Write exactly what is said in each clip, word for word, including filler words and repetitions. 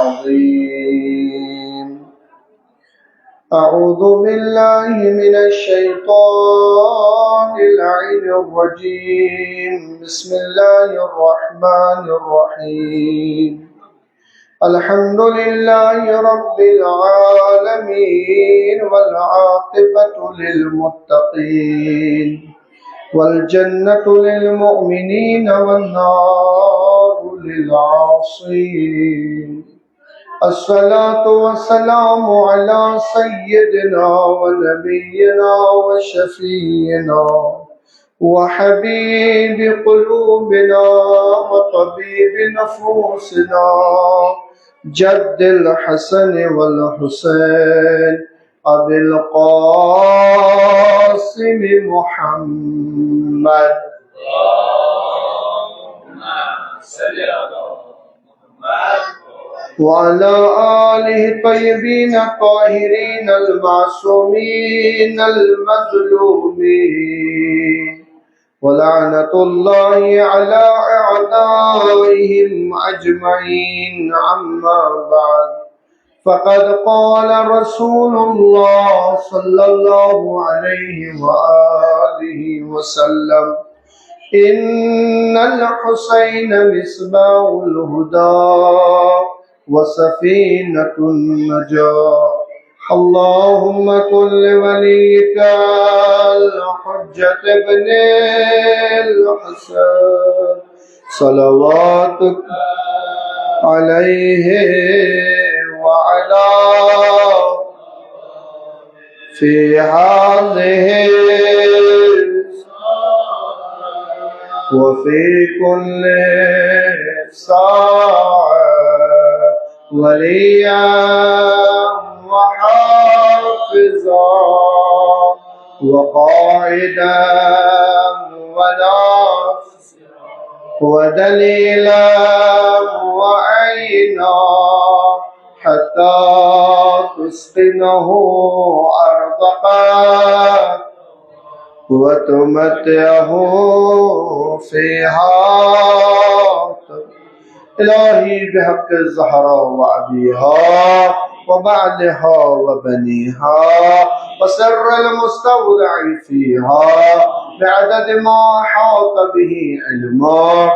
العظيم. أعوذ بالله من الشيطان اللعين الرجيم. بسم الله الرحمن الرحيم. الحمد لله رب العالمين، والعاقبة للمتقين، والجنة للمؤمنين، والنار للعاصين. الصلاة والسلام على سيدنا ونبينا وشفيعنا وحبيب قلوبنا وطبيب نفوسنا، جد الحسن والحسين، أبي القاسم محمد، وعلى آله الطيبين الطاهرين المعصومين المظلومين، ولعنة الله على أعدائهم أجمعين. أما بعد، فقد قال رسول الله صلى الله عليه وآله وسلم: إن الحسين مصباح الهدى وسفينة النجاة. اللهم كن لوليك الحجة ابن الحسن صلواتك عليه وعلى في هذه وفي كل ساعة وليا وحافظا وقائدا وناصرا ودليلا وعينا، حتى تسكنه أرضك وتمتعه فيها. إلهي بحق الزهراء وأبيها وبعلها وبنيها وسر المستودع فيها بعدد ما أحاط به علما.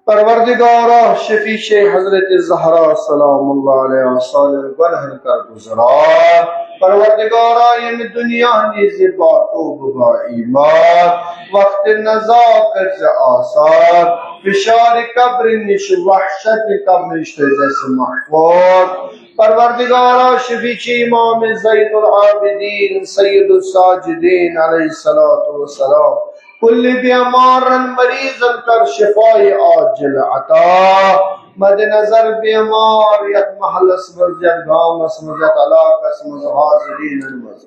پروردگارا، شفیع حضرت زہرا سلام اللہ علیہا سانٮ۪ن گۄنہن کر گُزران۔ پروردگارا، ییٚمہِ دُنیا نِش زِ با توبہٕ با ایمان، وقت نزا کٔرۍ زِ آسان، فشار قبر نِش، وحشت قبر نِش تھٲے زِ اَسہِ محفوظ۔ پروردگارا، شفیع امام زین العابدین سید الساجدین علیہ الصلوۃ والسلام، کل بیمارن مریضن کر شفای عاجل عطا۔ مد نظر بیمار یتھ محلس منٛز، یتھ گامس منٛز، یتھ علاقس منٛز، حاضرینن منٛز،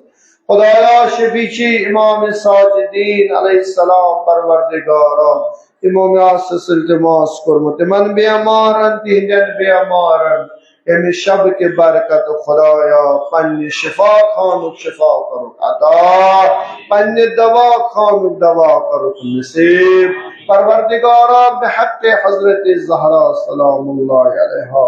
خدایا، شفیع امام ساجدین علیہ السلام، پروردگارا، یِمو مےٚ آسس التماس کوٚرمُت، تِمن بیمارن، تِہنٛدٮ۪ن بیمارن، ییٚمہِ شب کہِ برکت، خدایا، پننہِ شفا خانُک شفا کٔرُکھ عطا، پننہِ دوا خانُک دوا کٔرُکھ نصیب۔ پروردگارا، بحق حضرت زہرا سلام اللہ علیہا،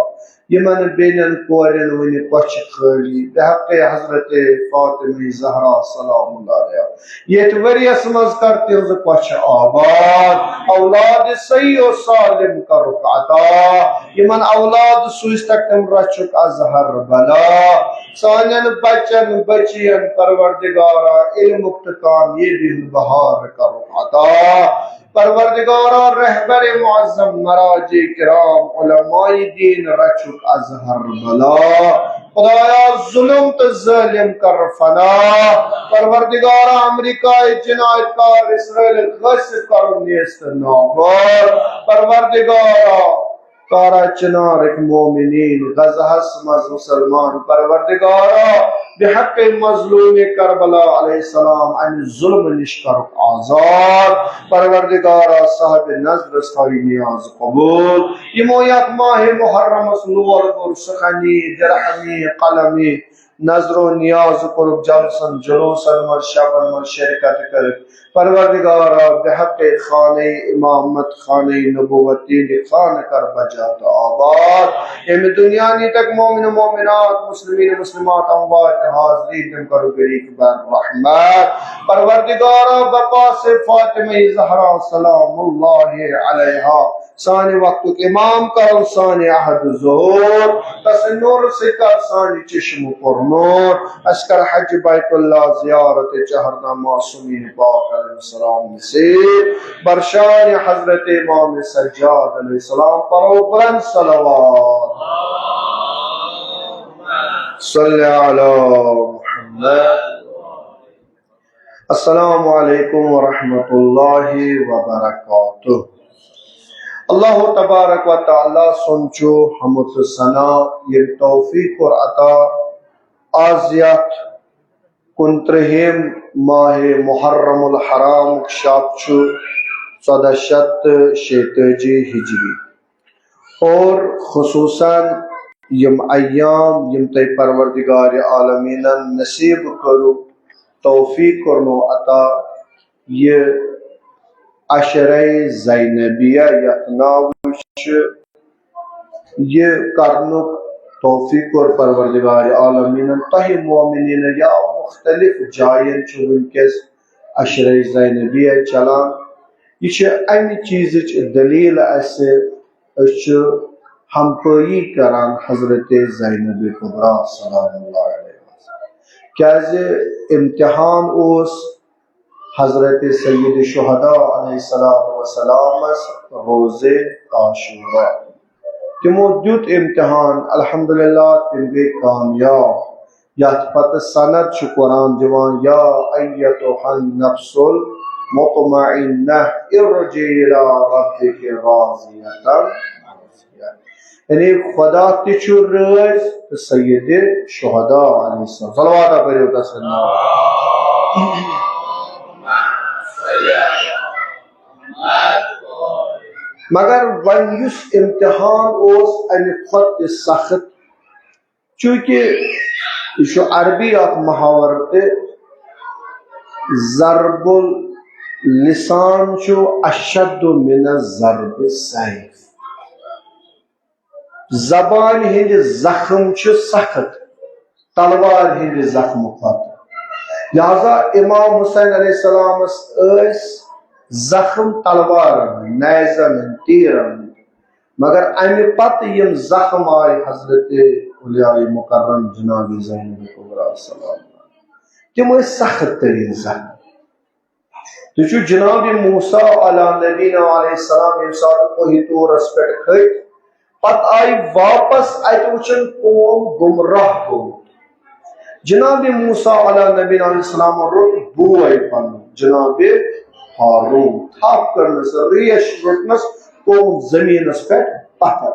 یِمن بیٚنٮ۪ن کورٮ۪ن وُنہِ کۄچھِ خٲلی، بحق حضرت فاطمہ زہرا سلام اللہ علیہا، یتھ ؤریس منٛز کر تِہنٛز کۄچھِ آباد، اولاد صحیح و سالم کرُکھ عطا، یِمن اولاد سوٗزتکھ تِم رچھُکھ اظہر بلا، سانٮ۪ن بچن بچین پروردگارا علمُک تہٕ کامیٲبی ہُنٛد بہار کرُکھ عطا۔ پروردگارا، رہبر معظم، مراجع کرام، علماء دین رچھُکھ اظہر بلا۔ خدایا، ظلم تہٕ ظٲلم کر فنا۔ پروردگارا، امریکہ جنایت کار اسرائیل غاصب کرُن نیست نابود۔ پروردگارا، کارا چنارک مومنین، غزہس منٛز مسلمان، پروردگارا، بحق مظلوم کربلا علیہ السلام، امہِ ظلمہٕ نِش کرُکھ آزاد۔ پروردگارا، صاحب نظرس تھاوی نیاز قبول۔ یِمو یتھ ماہِ محرمس لول کوٚر، سخنی، درہمی، قلمی، نظر و نیاز کوٚرُکھ، جلسن جلوسن منٛز، شبن منٛز شرکت کٔرٕکھ۔ پروردگارا، بحق خانہ امامت، خانہ نبوت، تِہنٛدِ خانہ کر بجا تہٕ آباد۔ ییٚمہِ دُنیا نیٖتکھ مومن مومنات، مسلمین مسلمات، اموات حاضرین، تِم کرو غریق بر رحمت۔ پروردگارا، بپاس فاطمہ زہرا سلام اللہ علیہا، سانہِ وقتُک امام کرو سانہِ عہد ظہور، تس نور سۭتۍ کر سانہِ چشم پر نور، اسہِ کر حج بیت اللہ زیارت چہرنا معصومین پاک علیہ السلام نصیب، برشان حضرت امام سجاد علیہ السلام پرو بلند صلوات۔ صلی علی محمد۔ السلام علیکم ورحمۃ اللہ وبرکاتہ۔ اللہ تبارک و تعالیٰ سُنٛد چھُ حمد تہٕ ثنا، ییٚمۍ توفیق کوٚر عطا آز یتھ کُنترٕہِم ماہِ محرم الحرام شب چھُ، ژۄدہ شیٚتھ تہٕ شیٚیہِ تٲجی ہجری۔ اور خصوصاً یِم ایام یِم تۄہہِ پروردگار عالمیٖنن نصیب کٔرو، توفیق کوٚرمو عطا، یہِ عشرے زینبیہ یتھ ناو چھُ، یہِ کرنُک توفیق کوٚر پروردگار عالمیٖنن تۄہہِ مومنیٖنن۔ یا مختلف جاین چھُ وٕنکیٚس عشرے زینبیہ چلان۔ یہِ چھِ امہِ چیٖزٕچ دلیل اسہِ، أسۍ چھِ ہمپٲیی کران حضرت زینب کبریٰ سلام اللہ علیہ، کیازِ امتحان اوس حضرت سید شہداء علیہ الصلوۃ والسلامس روزِ عاشورا۔ تِمو دیُت امتحان، الحمدللہ، تِم گٔے کامیاب۔ یتھ پتہٕ سند چھُ قرآن دِوان، یا ایتها النفس المطمئنہ ارجعی الی ربک راضیۃ مرضیہ۔ یعنی خدا تہِ چھُ رٲضۍ تہٕ سید شہداء علیہ السلام۔ صلوات پٔرِو تس ناو۔ مگر وۄنۍ یُس امتحان اوس، امہِ کھۄتہٕ تہِ سخت، چونکہ یہِ چھُ عربی اکھ محاورٕ تہِ، ضرب اللسان چھُ اشد من ضرب السیف۔ زبانہِ ہٕنٛدِ زخم چھِ سخت تلوارِ ہٕنٛدِ زخمہٕ کھۄتہٕ۔ لہذا امام حسین علیہ السلامس ٲسۍ زخم تلوارن ہٕنٛدۍ، نیزن ہٕنٛدۍ، تیرن ہٕنٛدۍ۔ مگر امہِ پتہٕ یِم زخم آیہِ حضرت اولیاء مکرم جناب زینب کبریٰ سلام، تِم ٲسۍ سخت ترین زخم۔ تُہۍ چھِو جناب موسیٰ علیٰ نبینا علیہ السلام ییٚمہِ ساتہٕ کوہِ طورس پٮ۪ٹھ کھٔتۍ، پتہٕ آیہِ واپس، اتہِ وٕچھن قوم گمراہ گوٚمُت۔ جناب موسیٰ علیٰ نبینا علیہ السلام روٚٹ بوے پنُن جناب ہارون، تھپھ کٔرنس، ریش روٚٹنس، پیوٚو زمینس پٮ۪ٹھ پتھر۔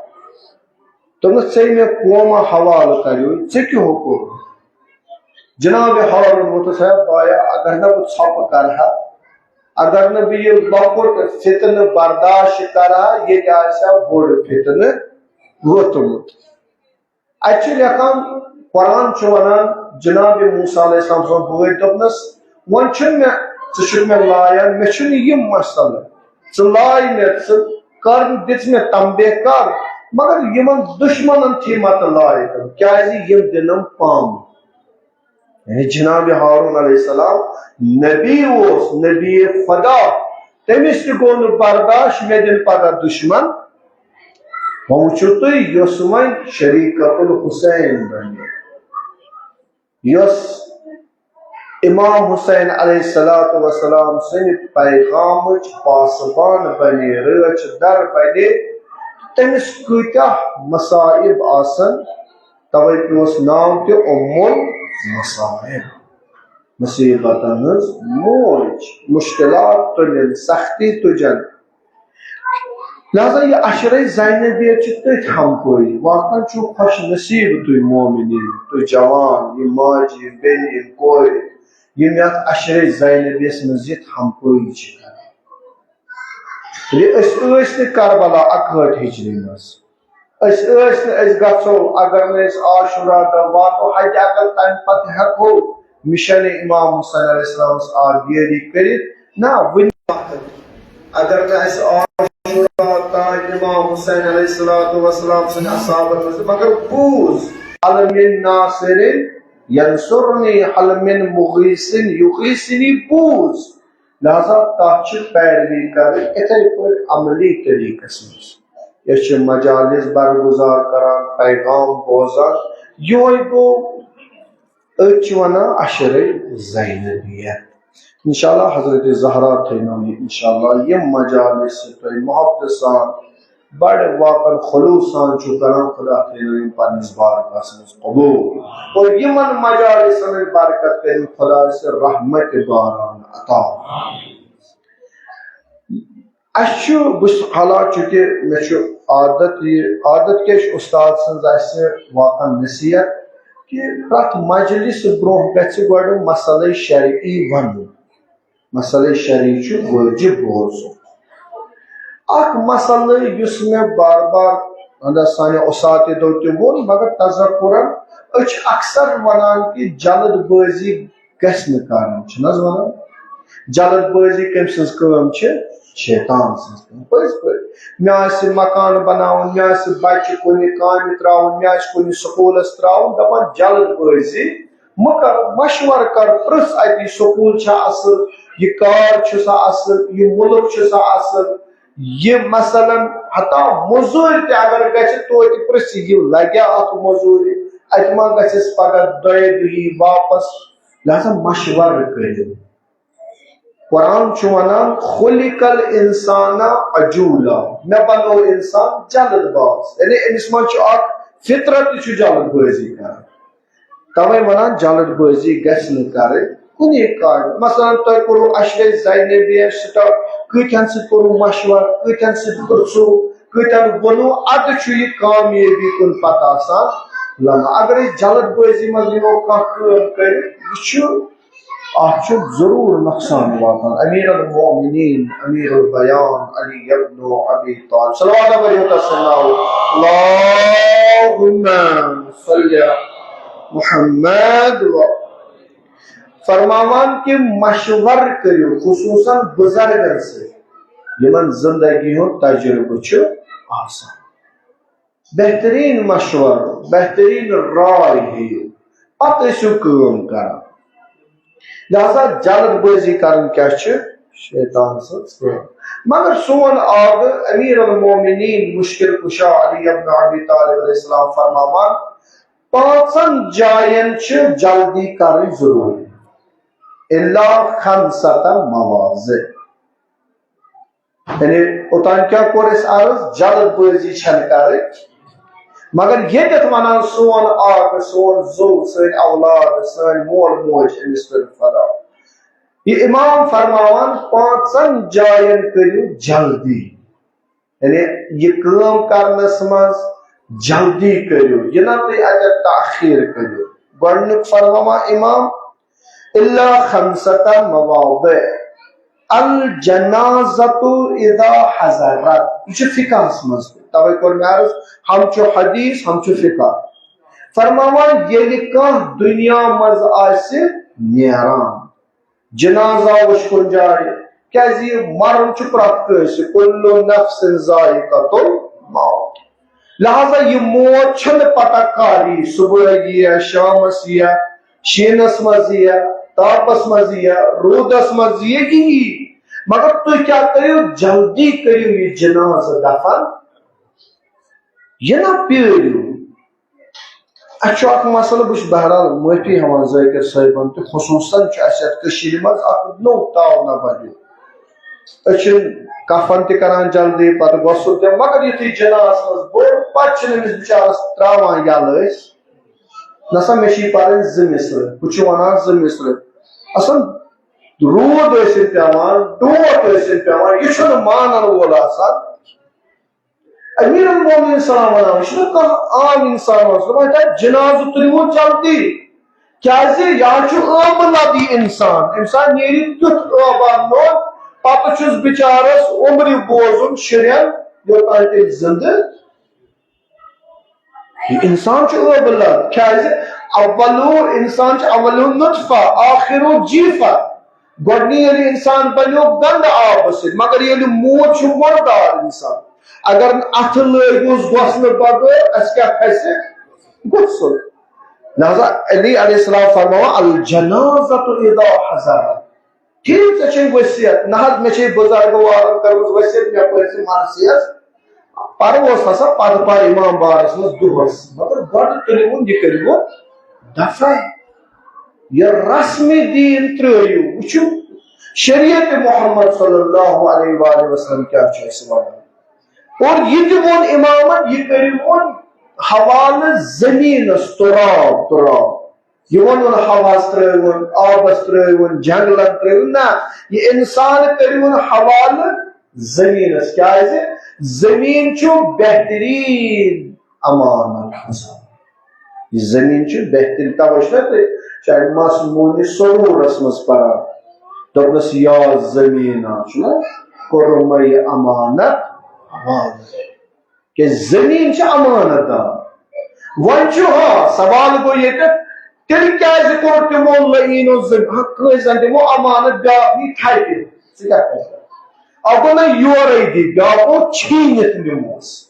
دوٚپنس، "ژےٚ مےٚ قومہ حوالہٕ کریو، ژےٚ کیٛاہ کوٚرُتھ؟" جناب ہارون ووٚتھُس، "ہے بایا، اگر نہٕ بہٕ ژھۄپہٕ کرٕ ہا، اگر نہٕ بہٕ یہِ لۄکُٹ فتنہٕ برداشت کرٕ ہا، ییٚتہِ آسہِ ہا بوٚڑ فتنہٕ ووٚتھمُت۔" اتہِ چھُ لیکھان، قرآن چھُ ونان، جناب موسیٰ علیہ السلام سُنٛد بٲے دوٚپنس، "وۄنۍ چھُنہٕ مےٚ، ژٕ چھُکھ مےٚ لایان، مےٚ چھُنہٕ یہِ مسلہٕ، ژٕ لاے مےٚ، ژٕ کر، دِژ مےٚ تنبیہ کر، مگر یِمن دشمنن تھی مت لایہِ تِم، کیازِ یِم دِنم پامہٕ۔" یعنی جناب ہارون علیہ السلام نبی اوس، نبی خدا، تٔمِس تہِ گوٚو نہٕ برداشت، مےٚ دِن پگاہ دشمن۔ وۄنۍ وٕچھِو تُہۍ، یۄس وۄنۍ شریکت الحسین بنہِ، یۄس امام حسین علیہ الصلوۃ والسلام سٕنٛدِ پیغامٕچ پاسبان بنے، رٲچھ در بنے، تٔمِس کۭتیاہ مصائب آسن، توے پیوس ناو تہِ ام المصائب، مصیبتن ہٕنٛز موج، مشکلات تُلِن، سختی تُجن۔ لہذا یہِ عشرے زینبیہ چھِ تٔتھۍ ہمکٲری۔ واقعاً چھُو خۄش نصیٖب تُہۍ مومنیٖن، تُہۍ جوان، یِم ماجہِ، یِم بیٚنہِ، یِم کورِ، یِم یَتھ عشرے زینبیس منٛز یِتھ ہمکٲری چھِ کران۔ یہِ أسۍ ٲسۍ نہٕ کربلا اکہٲٹھ ہجری منٛز، أسۍ ٲسۍ نہٕ، أسۍ گژھو، اگر نہٕ أسۍ عاشورا دۄہ واتو، حد اقل تَمہِ پتہٕ ہٮ۪کو مِشنِ امام حسین علیہ السلامس آبیٲری کٔرِتھ۔ نہ، وُنہِ وقت اگر نہٕ اَسہِ عاشورا تام امام حسین علیہ الصلوۃ والسلام سٕنٛدِ اصحابن منٛز، مگر بوٗز، "هل من ناصر ینصرنی، هل من مغیث یغیثنی"، بوٗز۔ لہذا تَتھ چھِ پیروی کرٕنۍ اِتھَے پٲٹھۍ عملی طریٖقس منٛز۔ أسۍ چھِ مجالس برگزار کران، پیغام بوزان، یِہوٚے گوٚو أتھۍ چھِ وَنان عشرے زینبیہ۔ انشاءاللہ حضرت زہرا تھٲینو یہِ، انشاءاللہ، یِم مجالس تۄہہِ محبتہٕ سان، بڑٕ واقعاً خلوص سان چھِو کران، خدا تھٲینو یِم پننِس بارگاہس منٛز قبول۔ اور یِمن مجالسن ہٕنٛز برکت کٔرِن خدا اَسہِ رحمت باران عطا۔ اَسہِ چھُ، بہٕ چھُس، حالانکہ چونکہ مےٚ چھُ عادت یہِ، عادت کیٛاہ چھُ اُستاد سٕنٛز اَسہِ واقعاً نصیحت کہِ پرٛٮ۪تھ مجلس برٛونٛہہ گژھِ گۄڈٕ مسلے شرعی وَنُن۔ مسلے شرعی چھُ وٲجِب بوزُن۔ اکھ مسلہٕ یُس مےٚ بار بار، اَندَر سانیو اُستاد تہِ دوٚپ تہِ ووٚن، مگر تذکرن، أسۍ چھِ اکثر وَنان کہِ جلد بٲزی گژھِ نہٕ کرٕنۍ، چھِنہٕ حظ وَنان؟ جلد بٲزی کٔمۍ سٕنٛز کٲم چھِ؟ شیطان سٕنٛز کٲم۔ پٔزۍ پٲٹھۍ۔ مےٚ آسہِ مکان بناوُن، مےٚ آسہِ بچہِ کُنہِ کامہِ ترٛاوُن، مےٚ آسہِ کُنہِ سکوٗلس ترٛاوُن، دَپان جلد بٲزی مہٕ کر، مشورٕ کر، پرٛژھ اَتی سکوٗل چھا اَصٕل، یہِ کار چھُ سا اَصٕل، یہِ مُلک چھُ سا اَصٕل، یہِ مثلاً حتیٰ مٔزوٗرۍ تہِ اگر گژھِ توتہِ پرٛژھِ، یہِ لگیا اَتھ مٔزوٗرِ، اَتہِ ما گژھٮ۪س پگاہ دۄیہِ دُہی واپس؟ لہذا مشورٕ کٔرِو۔ قرآن چھُ وَنان، "خلق الانسان عجولا"، مےٚ بنوو اِنسان جلد باز، یعنی أمِس منٛز چھُ اکھ فطرت تہِ چھُ جلد بٲزی کران۔ توے وَنان جلد بٲزی گژھِ نہٕ کرٕنۍ کُنی کامہِ۔ مثلاً تۄہہِ کوٚروٕ عشرے زینبیہ سٹارٹ، کۭتیٛاہن سۭتۍ کوٚروٕ مشورٕ، کۭتیٛاہن سۭتۍ پرٛژھوٕ، کۭتیٛاہن ووٚنوٕ، اَدٕ چھُ یہِ کامیٲبی کُن پتہٕ آسان لَمان۔ اگر أسۍ جلد بٲزی منٛز نِمو کانٛہہ کٲم کٔرِتھ، یہِ چھُ، اَتھ چھُ ضروٗر نۄقصان واتان۔ امیر المومنین، امیر البیان، علی ابن ابی طالب، صلوات پٔرِو تس ناو، اللہم صلی محمد و فرماوان کہِ مشور کٔرِو خصوٗصاً بُزرگن سۭتۍ، یِمن زندگی ہُنٛد تجربہٕ چھُ آسان۔ بہتریٖن مشورٕ، بہتریٖن راے ہیٚیِو، پتہٕ ٲسِو کٲم کران۔ لہذا جلد بٲزی کرٕنۍ کیٛاہ چھِ؟ شیطان سٕنٛز کٲم۔ مگر سون آغا امیر المومنین مشکل کشا علی ابن ابی طالب علیہ السلام فرماوان، پانٛژن جاین چھِ جلدی کرٕنۍ ضروٗری۔ الا خمسة مواضع۔ یعنی اوٚتام کیٛاہ کوٚر اَسہِ عرض؟ جلد بٲزی چھَنہٕ کَرٕنۍ۔ مگر ییٚتٮ۪تھ وَنان سون آغا، سون زُو، سٲنۍ اولاد، سٲنۍ مول موج، أمِس کٔرِو فدا۔ یہِ امام فرماوان، پانٛژن جاین کٔرِو جلدی۔ یعنی یہِ کٲم کرنس منٛز جلدی کٔرِو، یہِ نہ تُہۍ اَتٮ۪تھ تاخیر کٔرِو۔ گۄڈٕنیُک فرماوان امام، الا خمسة مواضع، الجنازة اذا حضرت۔ یہِ چھُ فقہس منٛز تہِ۔ توے کوٚر مےٚ عرض، ہم چھُ حدیث، ہم چھُ فقہ۔ فرماوان، ییٚلہِ کانٛہہ دُنیا منٛز آسہِ نیران، جنازہ وٕچھ کُنہِ جایہِ، کیازِ یہِ مرُن چھُ پرٛٮ۪تھ کٲنٛسہِ، کل نفس ذائقة الموت۔ لہذا یہِ موت چھنہٕ پتہ کر یی، صبحٲے یِیا، شامس یِیا، شیٖنس منٛز یِیا، تاپس منٛز یِیا، روٗدس منٛز یِیا، یہِ یی۔ مگر تُہۍ کیٛاہ کٔرِو؟ جلدی کٔرِو یہِ جنازٕ دفن، یہِ نہ پیٲرِو۔ اَسہِ چھُ اکھ مسلہٕ، بہٕ چھُس بہرحال معٲفی ہٮ۪وان ذٲکر صٲبن تہِ، خصوٗصاً چھُ اَسہِ یَتھ کٔشیٖرِ منٛز اکھ نوٚو تاو نہ بَنیو۔ أسۍ چھِ کفن تہِ کران جلدی، پتہٕ غسل تہِ، مگر یُتھُے جنازس منٛز بوٚر، پتہٕ چھِنہٕ أمِس بِچارس ترٛاوان یَلہٕ أسۍ۔ نسا مےٚ چھِ یہِ پَرٕنۍ زٕ مِصرٕ، ہُہ چھُ وَنان زٕ مِصرٕ۔ اَصٕل روٗد ٲسِن پٮ۪وان، ڈوٹھ ٲسِن پٮ۪وان، یہِ چھُنہٕ مانن وول آسان۔ امیر المومنین صلی اللہ علیہ وسلم، یہِ چھُنہٕ کانٛہہ عام انسان اوس، دَپان، "ہے، جنازٕ تُلِوُن جلدی، کیازِ یہِ چھُ ٲبہٕ لد یہِ انسان، اَمہِ ساتہٕ نیرِ تیُتھ ٲبا میون، پتہٕ چھُس بِچارس عمرِ بوزُن شُرٮ۪ن، یوٚتام تیٚلہِ زِندٕ یہِ انسان چھُ ٲبہٕ لد، کیازِ اولو انسان چھُ اولو نطفہ، آخرو جیفہ۔ گۄڈٕنی ییٚلہِ انسان بنیو گنٛدٕ آبہٕ سۭتۍ، مگر ییٚلہِ موٗد چھُ مُردار انسان، اگر نہٕ اتھٕ لٲگِوس گۄژھنہٕ بغٲر، اسہِ کیٛاہ کھسہِ؟ غسل۔ لہذا علی علیہ السلام فرماوان، "الجنازۃ اذا حضرت"، ٹھیٖک، ژےٚ چھے ؤصیت، نہ حظ، مےٚ چھے بُزرگہٕ وارن کٔرمٕژ ؤصیت، مےٚ پٔرۍ زِ مرثیس، پرٕ اوس آسان پتہٕ پرٕ امام بارس منٛز دۄہس، مگر گۄڈٕ تُلِوُن یہِ کٔرِوُن دفن۔ یہِ رسمِ دیٖن ترٛٲیِو، وٕچھِو شریعت محمد صلی اللہ علیہ وآلہ وسلم کیٛاہ چھُ اَسہِ وَنان۔ اور یہِ تہِ ووٚن امامن، یہِ کٔرِوُن حوالہٕ زٔمیٖنس، تُراب، تُراب۔ یہِ ووٚنُن ہوہس ترٛٲوُن، آبس ترٛٲوُن، جنگلن ترٛٲوُن، نہ، یہِ انسان کٔرِوُن حوالہٕ زٔمیٖنس۔ کیٛازِ؟ زٔمیٖن چھُ بہتریٖن امانت آسان۔ یہِ زٔمیٖن چھُ بہتریٖن، توے چھُنہ تُہۍ شاید مَضموٗنِ سرورس منٛز پران، دوٚپنس، "یا زٔمیٖنا"، چھُنہ، "کوٚرُم مےٚ یہِ امانت حوالہٕ"۔ کیازِ زٔمیٖن چھِ امانت دار۔ وۄنۍ چھُ، ہاں، سوال گوٚو ییٚتہِ، تیٚلہِ کیازِ کوٚر تِمو لعیٖنو زٔمیٖن؟ ہاں، کٲنٛسہِ زن دِمو امانت، بیٛاکھ یی تھپہِ، ژٕ کیٛاہ کرکھ؟ اکھ گوٚو نہ یورے دِ، بیٛاکھ گوٚو چھیٖنِتھ نِموس۔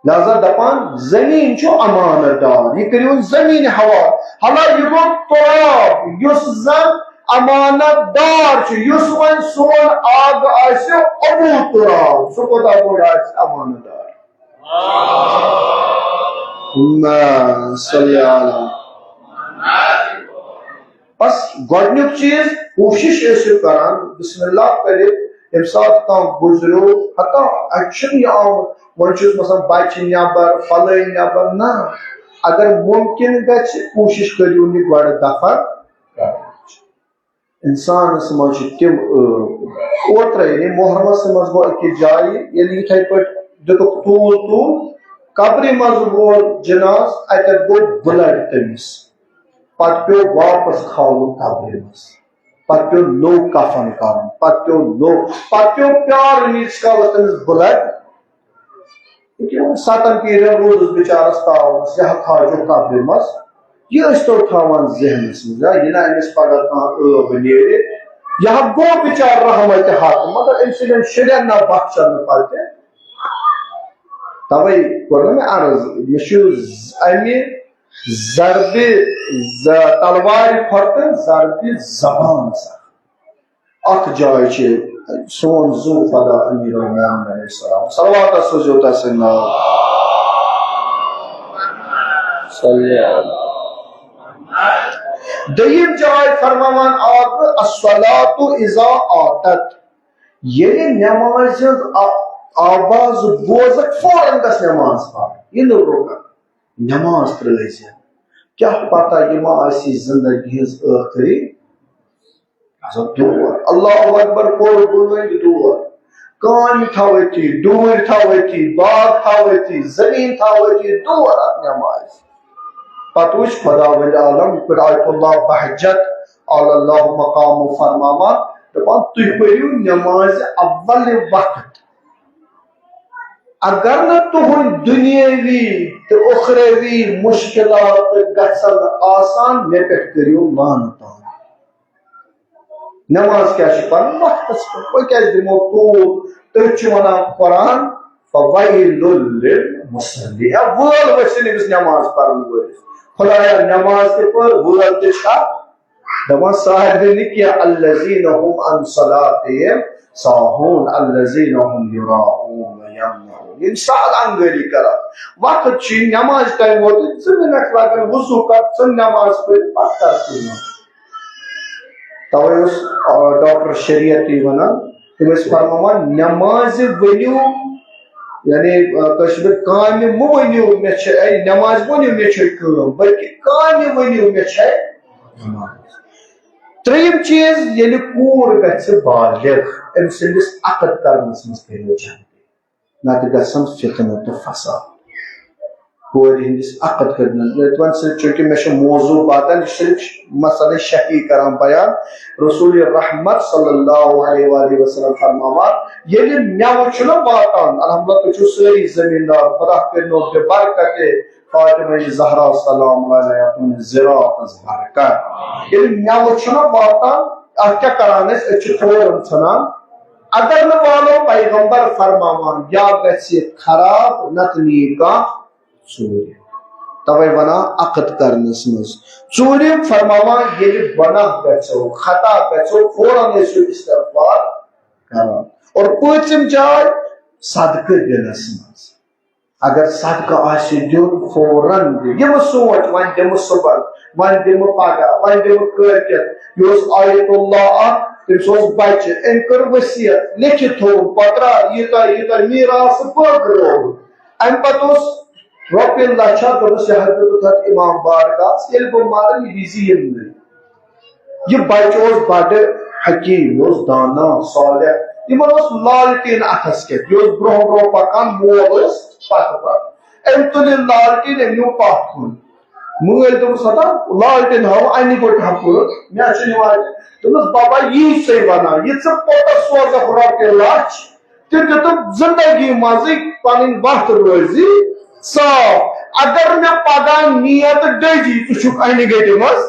لہذا دپان، زٔمیٖن چھُ امانت دار، یہِ کٔرِو زٔمیٖنہِ حوالہٕ۔ حالانکہ یہِ گوٚو تراب، یُس زن امانت دار چھُ، یُس وۄنۍ سون آگہٕ آسہِ ابو تراب، سُہ کوٗتاہ بوٚڑ آسہِ امانت دار۔ اللہم صلی علی۔ بس گۄڈنیُک چیٖز، کوٗشِش ٲسِو کران بسم اللہ کٔرِتھ، ییٚمہِ ساتہٕ کانٛہہ گُزریو، ہتا اَتہِ چھُنہٕ یہِ آمُت، وۄنۍ چھُس مثلاً بچہِ نٮ۪بر، فلٲنۍ نٮ۪بر، نہ، اگر مُمکِن گژھِ، کوٗشِش کٔرِو یہِ گۄڈٕ دفن کرنٕچ۔ انسانس منٛز چھِ تِم ٲب۔ اوترے، یعنی محرمس منٛز گوٚو أکِس جایہِ، ییٚلہِ یِتھے پٲٹھۍ دیُتُکھ طوٗل طوٗل، قبرِ منٛز وول جناز، اتٮ۪تھ گوٚو blood تٔمِس۔ پتہٕ پیوٚو واپس کھالُن قبرِ منٛز۔ پتہٕ پیوٚو نوٚو کفن کرُن، پتہٕ پیوٚو نوٚو، پتہٕ پیوٚو پیارُن ییٖتِس کالس تٔمِس blood۔ ییٚکیٛاہ وۄنۍ ستن پیٖرن روٗدُس بِچارس تاونس، یہِ ہا کھاجُکھ قبرِ منٛز، یہِ ٲسۍ تو تھاوان ذہنس منٛز، یا یہِ نہ أمِس پگاہ کانٛہہ ٲب نیرِ، یہِ ہا گوٚو بِچارٕ رحمتِ حق، مگر أمۍ سٕنٛدٮ۪ن شُرٮ۪ن نہ بخشن نہٕ پتہٕ۔ توے کوٚر نہ مےٚ عرض، مےٚ چھُ ز-، امہِ ضربِ ز-، تلوارِ کھۄتہٕ ضربِ زبان سخ۔ اکھ جاے چھِ سون زُو فدا امیر المومنین علیہ السلام۔ صلوات سوزیو تس ناو۔ صلی اللہ۔ دوٚیِم جاے فرماوان آکھ، الصلاۃ اذا آتت۔ ییٚلہِ نمازِ ہٕنٛز آ-، آواز بوزکھ، فوراً گژھ نماز پرٕنۍ۔ یہِ نہٕ رُکن۔ نماز ترٲوۍ زِ۔ کیٛاہ پتہ یہِ ما آسی زندگی ہٕنٛز ٲخری۔ مطلب، دور۔ اللہ اکبر کوٚر، گوٚو وۄنۍ دور۔ کامہِ تھاو أتی، ڈوٗرۍ تھاو أتی، باغ تھاو أتی، زٔمیٖن تھاو أتی، دور اتھ نمازِ۔ پتہٕ وٕچھ خداوند عالم، یِتھ پٲٹھۍ آیت اللہ بہجت، اعلی اللہ مقام فرماوان، دپان، تُہۍ پٔرِو نمازِ اول وقت۔ اگر نہٕ تُہُنٛد دُنیٲوی تہٕ اُخروی مُشکِلات گژھن آسان، مےٚ پٮ۪ٹھ کٔرِو لعنت۔ نماز کیٛاہ چھِ پَرٕنۍ؟ وقتَس پٮ۪ٹھ۔ وۄنۍ کیٛازِ دِمو طول؟ تٔتھۍ چھُ وَنان قرآن، "فویل للمصلین"۔ یا وٲل ؤسِن أمِس نماز پَرَن وٲلِس۔ خدایا، نماز تہِ پٔر، وٲل تہِ چھا؟ دپان ساروی نہٕ کینٛہہ، "الذین هم عن صلاتهم ساہون، الذین هم یراؤون و یمنعون"۔ یِم سہل انگٲری کران۔ وقت چھُ، نماز ٹایم ووت، زٕ منٹ لگن وضو کر، ژٕ نماز پٔرِتھ پتہٕ کر ژٕ نماز۔ توے اوس، آ، ڈاکٹر شریعت تہِ ونان، تِم ٲسۍ فرماوان، نمازِ ؤنِو، یعنی، آ، کٲشِر پٲٹھۍ، کامہِ مہٕ ؤنِو مےٚ چھِ، اے، نمازِ ؤنِو مےٚ چھِ کٲم، بلکہِ کامہِ ؤنِو مےٚ چھِ نماز۔ ترٛیٚیِم چیٖز، ییٚلہِ کوٗر گژھِ بالغ، أمۍ سٕنٛدِس عقد کرنَس منٛز کٔرِو جلدی۔ نتہٕ گژھن فتنہٕ تہٕ فساد۔ کورِ ہٕنٛدِس عقد کٔرنَس۔ وۄنۍ صرف چونکہ مےٚ چھُ موضوع واتان، یہِ چھُ صرف مسئلے شہی کران بیان۔ رسول رحمت صلی اللہ علیہ وآلہ وسلم فرماوان، ییٚلہِ مٮ۪وٕ چھُنہ واتان، الحمدللہ تُہۍ چھِو سٲری زمیٖندار، خدا کٔرِنو بے برکت فاطمہ زہرا سلام اللہ علیہا تُہٕنٛدِ زراعتس برکت۔ ییٚلہِ مٮ۪وٕ چھُنہ واتان، اتھ کیٛاہ کران أسۍ؟ أسۍ چھِ فوراً ژھٕنان۔ اگر نہٕ والو، پیغمبر فرماوان، یا گژھِ خراب، نتہٕ نِیہِ کانٛہہ ژوٗرِ۔ توے ونان عقد کرنس منٛز۔ ژوٗرِم فرماوان، ییٚلہِ گۄناہ گژھو، خطا گژھو، فوراً ٲسِو استغفار کران۔ اور پٲنٛژِم جاے، صدقہٕ دِنس منٛز۔ اگر صدقہٕ آسہِ دیُن، فوراً دِ۔ یہِ مہٕ سونٛچ، وۄنۍ دِمہٕ صُبحن، وۄنۍ دِمہٕ پگاہ، وۄنۍ دِمہٕ کٲلۍکٮ۪تھ۔ یہِ اوس آیت اللہ اکھ، تٔمِس اوس بچہِ، أمۍ کٔر وصیت، لیکھِتھ تھوٚوُن، پتہٕ درٛاو یوٗتاہ، یوٗتاہ میٖراث بٲقٕے روٗد۔ اَمہِ پتہٕ اوس رۄپیہِ لچھا، دوٚپُس، یہِ حظ دیُتُتھ اَتھ امام بارگاہس، ییٚلہِ بہٕ مرٕ، یہِ دیٖزِ یِمنٕے۔ یہِ بچہٕ اوس بڑٕ حکیم، یہِ اوس دانا، صالح۔ یِمن اوس لالٹین اتھس کٮ۪تھ، یہِ اوس برونٛہہ برونٛہہ پکان، مول اوس پتہٕ پتہٕ۔ أمۍ تُل یہِ لالٹین، أمۍ نیوٗ پتھ کُن۔ مٲلۍ دوٚپُس، ہتا لالٹین ہاو انہِ گوٚٹ ہپٲرۍ، مےٚ چھُ یِوان۔ دوٚپمس، بابا، یی ژے ونان، یہِ ژٕ پوٚتس سوزکھ رۄپیہِ لچھ، تہِ دیُتُکھ زندگی منٛزٕے پنٕنۍ وتھ روزِ صاف۔ اگر مےٚ پگاہ نیت ڈٔجی، ژٕ چھُکھ انہِ گٔٹہِ منٛز۔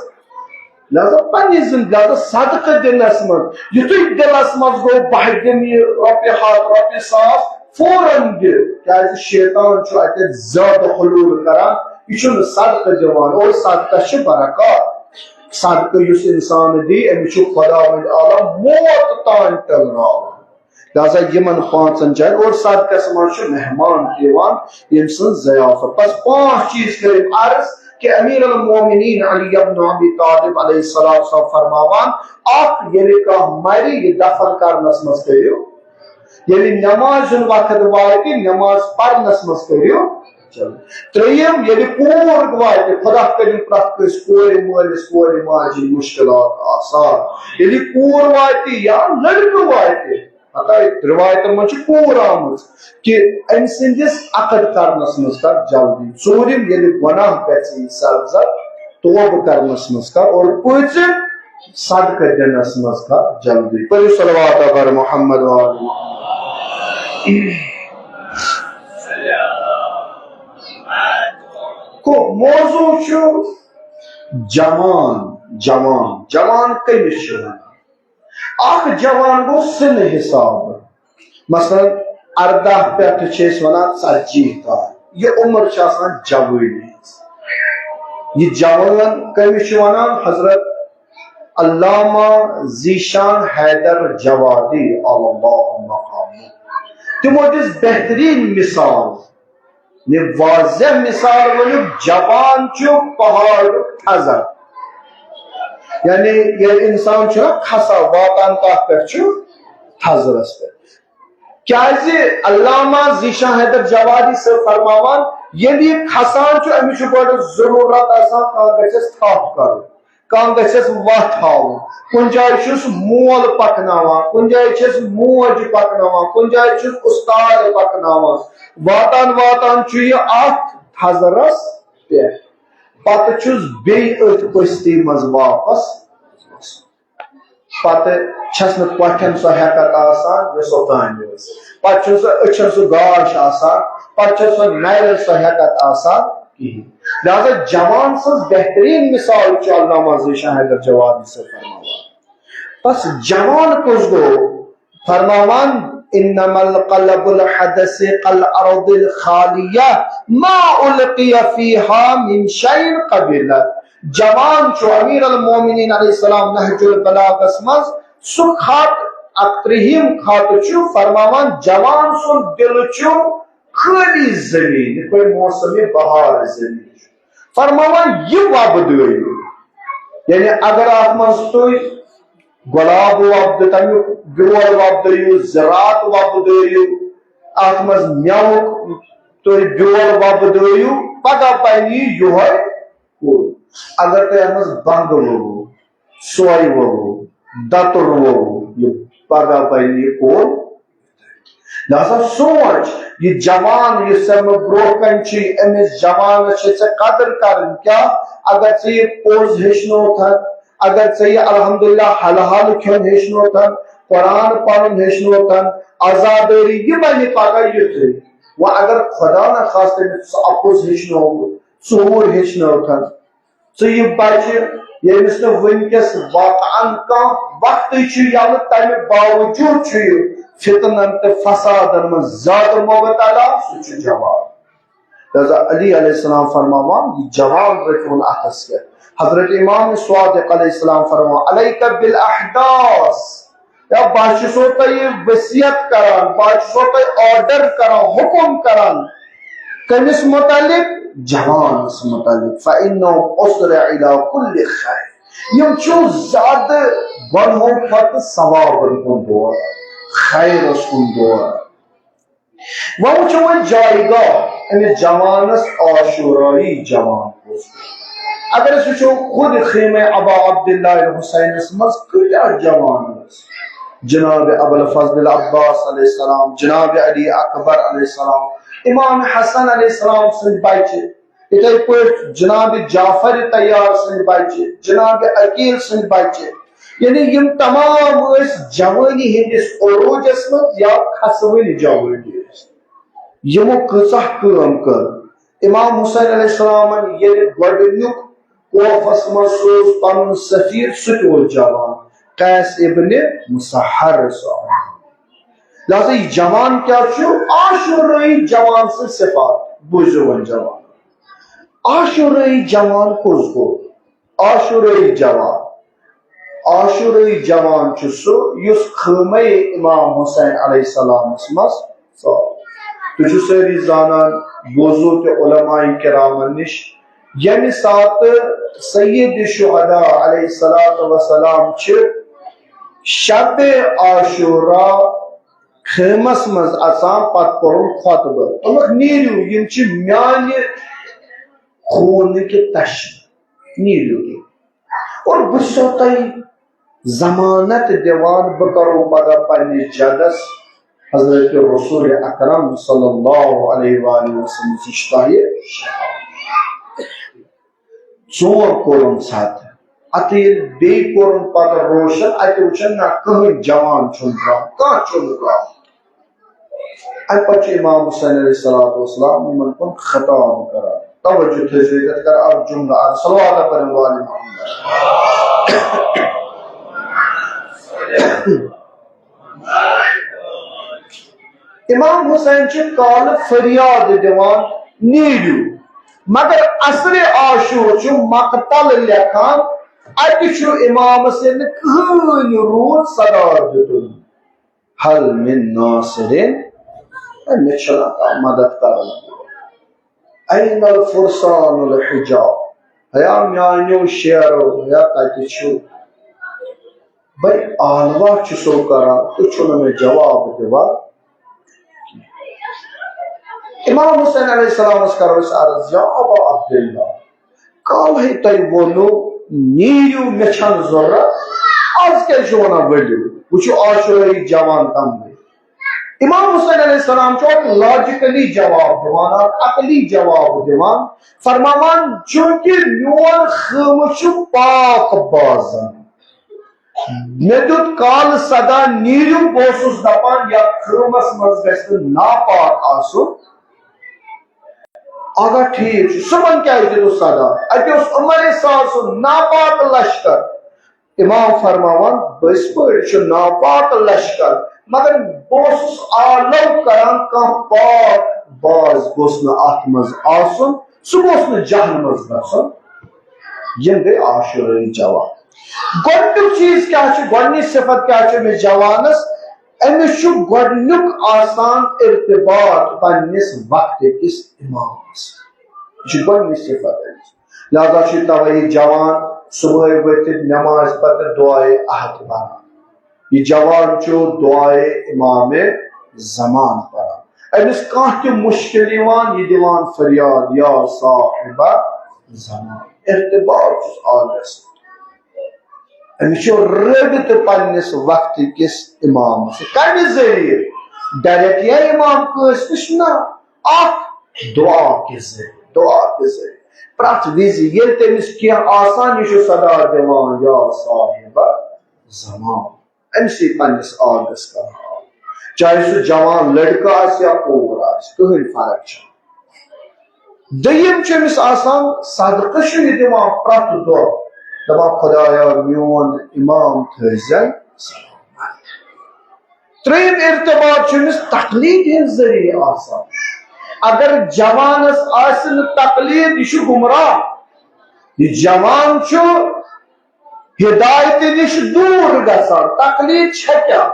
لہذا پننہِ زندگی، لہذا صدقہٕ دِنس منٛز، یُتھُے دِلس منٛز گوٚو، بہٕ دِمہٕ یہِ رۄپیہِ ہتھ، رۄپیہِ ساس، فوراً دِ، کیازِ شیطان چھُ اتٮ۪تھ زیادٕ حلول کران، یہِ چھُنہٕ صدقہٕ دِوان، اور صدقس چھِ برکات۔ صدقہٕ یُس انسان دی، أمِس چھُ خداوند عالم موت تام ٹٔلراوان۔ لہذا یِمن پانٛژن جاین، اور صدقس منٛز چھُ مہمان تہِ یِوان، ییٚمہِ سٕنٛز ضیافت۔ بس پانٛژھ چیٖز کٔرِم عرض کہ امیر المومنین علی ابن ابی طالب علیہ السلام صٲب فرماوان، اکھ، ییٚلہِ کانٛہہ مرِ، یہِ دفن کرنس منٛز کٔرِو۔ ییٚلہِ نماز ہُنٛد وقت واتہِ، نماز پرنس منٛز کٔرِو۔ چلو۔ ترٛیٚیِم، ییٚلہِ کوٗر واتہِ، خدا کٔرِن پرٛٮ۪تھ کٲنٛسہِ کورِ مٲلِس، کورِ ماجہِ مُشکلات آسان۔ ییٚلہِ کوٗر واتہِ یا لٔڑکہٕ واتہِ، ہتا رِوایتن منٛز چھِ کوٗر آمٕژ کہِ أمۍ سٕنٛدِس عقد کرنس منٛز کر جلدی۔ ژوٗرِم، ییٚلہِ گۄناہ گژھِ یہِ سرزد، توبہٕ کرنس منٛز کر، اور پٲنٛژِم، صدقہٕ دِنس منٛز کر جلدی۔ پٔرِو صلوات بر محمد و آل محمد۔ کو موضوع چھُ جوان، جوان، جوان کٔمِس چھِ ونان؟ اکھ جوان گوٚو سنہٕ حسابہٕ، مثلاً، ارداہ پٮ۪ٹھٕ چھِ أسۍ ونان ژتجی تام۔ یہِ عمر چھِ آسان جوٲنی ہٕنٛز۔ یہِ جوان کٔمِس چھِ ونان؟ حضرت علامہ ذیشان حیدر جوادی علی اللہ مقامہ۔ تِمو دِژ بہتریٖن مثال۔ یہِ واضح مثال ؤنِو، جوان چھُ پہاڑُک تھزر۔ یعنی ییٚلہِ انسان چھُ نہ کھسان، واتان کتھ پٮ۪ٹھ چھُ؟ تھزرس پٮ۪ٹھ۔ کیازِ؟ علامہ ذیشان حیدر جوادی صٲب فرماوان، ییٚلہِ یہِ کھسان چھُ، أمِس چھُ گۄڈٕ ضروٗرت آسان، کانٛہہ گژھٮ۪س تھپھ کرُن، کانٛہہ گژھٮ۪س وَتھ ہاوُن، کُنہِ جایہِ چھُس مول پَکناوان، کُنہِ جایہِ چھَس موج پَکناوان، کُنہِ جایہِ چھُس اُستاد پَکناوان۔ واتان واتان چھُ یہِ اَتھ تھزرَس پٮ۪ٹھ۔ پَتہٕ چھُس بیٚیہِ أتھۍ پٔستی منٛز واپَس وَسُن۔ پَتہٕ چھَس نہٕ کۄٹھٮ۪ن سۄ ہٮ۪کَتھ آسان، یۄس اوٚتام ٲس۔ پَتہٕ چھُنہٕ سُہ أچھَن سُہ گاش آسان، پَتہٕ چھَس سۄ نَرٮ۪ن سۄ ہٮ۪کَتھ آسان کِہیٖنۍ۔ لہذا جوان سٕنٛز بہتریٖن مثال چھُ علامہ ذیشان حیدر جوادی صٲب فرماوان۔ بس جوان کُس گوٚو؟ فرماوان، "انما القلب الحدث كالارض الخالية ما القي فيها من شيء قبلت۔" جوان چھُ امیر المومنین علیہ السلام نہج البلاغس منٛز سُہ خط، اکترٛہِم خط چھُ فرماوان، جوان سُنٛد دِل چھُ خٲلی زٔمیٖن، یِتھ پٲٹھۍ موسمِ بہار زٔمیٖن چھُ۔ فرماوان، یہِ وۄپدٲیِو۔ یعنی اگر اتھ منٛز تُہۍ گۄلاب وۄپدٕ، تمیُک بیول وۄپدٲیِو، زراعت وۄپدٲیِو، اتھ منٛز مٮ۪وُک تُہۍ بیول وۄپدٲیِو، پگاہ بنہِ یہِ یِہوٚے کُل۔ اگر تُہۍ اتھ منٛز بنٛگہٕ ووٚو، سوے ووٚو، دتُر ووٚو، یہِ پگاہ بنہِ یہِ کُل۔ لہذا سونٛچ، یہِ جوان یُس ژےٚ مےٚ برونٛہہ کنہِ چھُے، أمِس جوانس چھِ ژےٚ قدر کرٕنۍ۔ کیٛاہ؟ اگر ژےٚ یہِ پوٚز ہیٚچھنوتھن، اگر ژےٚ یہِ الحمدللہ حلال حلال کھیوٚن ہیٚچھنوتھن، قرآن پرُن ہیٚچھنوتھن، عزادٲری، یہِ بنہِ پگاہ یُتھُے۔ وۄنۍ اگر خدا نخواستہ أمِس ژٕ اپُز ہیٚچھنووُتھ، ژوٗر ہیٚچھنٲوتھن، ژٕ یہِ بچہِ، ییٚمِس نہٕ وٕنکیٚس واقعاً کانٛہہ وقتٕے چھُ یَلہٕ، تَمہِ باوجوٗد چھُ یہِ فتنن تہٕ فسادن منٛز زیادٕ مبتلا، سُہ چھُ جوان۔ لہذا علی علیہ السلام فرماوان، یہِ جوان رٔٹِوُن اَتھس کٮ۪تھ۔ حضرت امام صادق علیہ السلام فرماوان، علیک بالاحداث، یا بہٕ چھُسو تۄہہِ یہِ وصیت کران، بہٕ چھُسو تۄہہِ آرڈر کران، حکم کران۔ کٔمِس متعلق؟ جوانس متعلق۔ فإنهم أسرع إلى كل خير۔ یِم چھِ زیادٕ گۄنہو کھۄتہٕ ثوابن کُن دور، خیرس کُن دور۔ وۄنۍ وٕچھو وۄنۍ جایگاہ أمِس جوانس، عاشورٲیی جوان اوس۔ اگر أسۍ وٕچھو خود خیمہ ابا عبداللہ حسینس منٛز کۭتیاہ جوان ٲسۍ، جناب ابوالفضل العباس علیہ السلام، جناب علی اکبر علیہ السلام، امام حسن علیہ السلام سٕنٛدۍ بچہِ، یِتھے پٲٹھۍ جناب جعفر طیار سٕنٛدۍ بچہِ، جناب عقیل سٕنٛدۍ بچہِ، یعنی یِم تمام ٲسۍ جوٲنی ہٕنٛدِس عروجس منٛز یا کھسوٕنۍ جوٲنی ٲسۍ۔ یِمو کۭژاہ کٲم کٔر۔ امام حسین علیہ السلامن ییٚلہِ گۄڈٕنیُک کوفس منٛز سوٗز پنُن سفیر، سُہ تہِ اوس جوان، قیس ابن مسحر صاحب۔ لہذا یہِ جوان کیٛاہ چھُ؟ عاشورٲیی جوان سٕنٛز صفات۔ بوٗزِو وۄنۍ جوان، عاشورٲیی جوان کُس گوٚو؟ عاشورٲیی جوان، عاشورٲیی جوان چھُ سُہ یُس خٲمَے امام حسین علیہ السلامس منٛز ژاو۔ تُہۍ چھِو سٲری زانان، بوزو تہِ علماء کرامن نِش، ییٚمہِ ساتہٕ سید شہداء علیہ الصلوۃ والسلام چھِ شب عاشورہ خیمس منٛز اژان، پتہٕ پوٚرُن خطبہٕ، دوٚپُکھ، نیٖرِو، یِم چھِ میانہِ خوٗنٕکۍ تشنہٕ، نیٖرِو تُہۍ۔ اور بہٕ چھُسو تۄہہِ ضمانت دِوان، بہٕ کرو پگاہ پننِس جدس حضرت رسول اکرم صلی اللہ علیہ وآلہ وسلم نِش تۄہہِ۔ ژوٗر کوٚرُن ستھ۔ اتہٕ ییٚلہِ بیٚیہِ کوٚرُن پتہٕ روشن، اتہِ وٕچھن نہ کٕہٕنۍ جوان چھُنہٕ درٛامُت، کانٛہہ چھُنہٕ درٛامُت۔ امہِ پتہٕ چھُ امام حسین علیہ الصلوۃ والسلام یِمن کُن خطاب کران۔ توجہ تھٲیزیو، ییٚتٮ۪تھ کرٕ اکھ جملہٕ عرض، صلوات پٔرِو آل محمد۔ امام حسین چھِ کالہٕ فریاد دِوان، نیٖرِو۔ مگر عصرِ عاشور چھُ مقتل لیکھان، اتہِ چھُ امامس ییٚلہِ نہٕ کٕہٕنۍ روٗد صدا دیُتُن۔ هل من ناصر؟ اے، مےٚ چھُنہ کانٛہہ مدد کرن وول۔ أين الفرسان الحجاب؟ ہیا میانیو شیرو، ہیا کتہِ چھُ؟ بے آلوا چھُسو کران، تُہۍ چھِو نہٕ مےٚ جواب دِوان۔ امام حسین علیہ السلامس کرو أسۍ عرض، یا ابا عبداللہ، کالہے تۄہہِ ووٚنوُ، نیٖرِو، مےٚ چھَنہٕ ضروٗرت، از کیٛازِ چھِو وَنان ؤلِو؟ وٕچھِو، عاشورٲیی جوان کم گٔے۔ امام حسین علیہ السلام چھُ اکھ لاجیکلی جواب دِوان، اکھ عقلی جواب دِوان، فرماوان، چونکہ میون خیمہٕ چھُ پاک بازن۔ مےٚ دیُت کالہٕ صدا، نیٖرِو، بہٕ اوسُس دپان، یتھ خیمس منٛز گژھِ نہٕ ناپاک آسُن۔ اگہ ٹھیک چھُ، صُبحن کیازِ دِتُس صدا؟ اتہِ اوس عمر ساز سُنٛد ناپاک لشکر۔ امام فرماوان، بٔزۍ پٲٹھۍ چھُ ناپاک لشکر، مگر بہٕ اوسُس آلو کران، کانٛہہ پاک باز گوٚژھ نہٕ اتھ منٛز آسُن، سُہ گوٚژھ نہٕ جہنمس گژھُن۔ یِم گٔے عاشورٲیی جوان۔ گۄڈٕنیُک چیٖز کیٛاہ چھُ؟ گۄڈٕنِچ صفت کیٛاہ چھِ أمِس جوانس؟ أمِس چھُ گۄڈٕنیُک آسان ارتباط پننِس وقتہٕ کِس امامس۔ یہِ چھُ گۄڈٕنِچ صفت أمِس۔ لہذا چھُ توے یہِ جوان صبحٲے ؤتھِتھ نمازِ پتہٕ دعائے عہد پران۔ یہِ جوان چھُ دعائے امام زمان پران۔ أمِس کانٛہہ تہِ مُشکِل یِوان، یہِ دِوان فریاد، یا صاحب زمان۔ ارتباط چھُس عالس۔ أمِس چھُ رٲبطہٕ پننِس وقتہٕ کِس امامس سۭتۍ۔ کمہِ ذٔریعہٕ؟ ڈائریکٹ یا امام کٲنٛسہِ نِش نہ، اکھ دعا کہِ ذٔریعہٕ، دعا کہِ ذٔریعہٕ۔ پرٛٮ۪تھ وِزِ ییٚلہِ تٔمِس کینٛہہ آسان، یہِ چھُ صدا دِوان، یا صاحب زمان۔ أمۍ سٕے پننِس آگس کران آب۔ چاہے سُہ جوان لڑکہٕ آسہِ یا کوٗر آسہِ، کٕہٕنۍ فرق چھَنہٕ۔ دوٚیِم چھُ أمِس آسان، صدقہٕ چھُ یہِ دِوان پرٛٮ۪تھ دۄہ، دَپان، "خۄدایا، میون اِمام تھٲیزٮ۪ن سلامت۔" ترٛیٚیِم ارتباط چھُ أمِس تقلید ہٕنٛدۍ ذٔریعہٕ آسان۔ اگر جوانس آسہِ نہٕ تقلید، یہِ چھُ گمراہ۔ یہِ جوان چھُ ہدایتہِ نِش دوٗر گژھان۔ تقلید چھےٚ کیٛاہ؟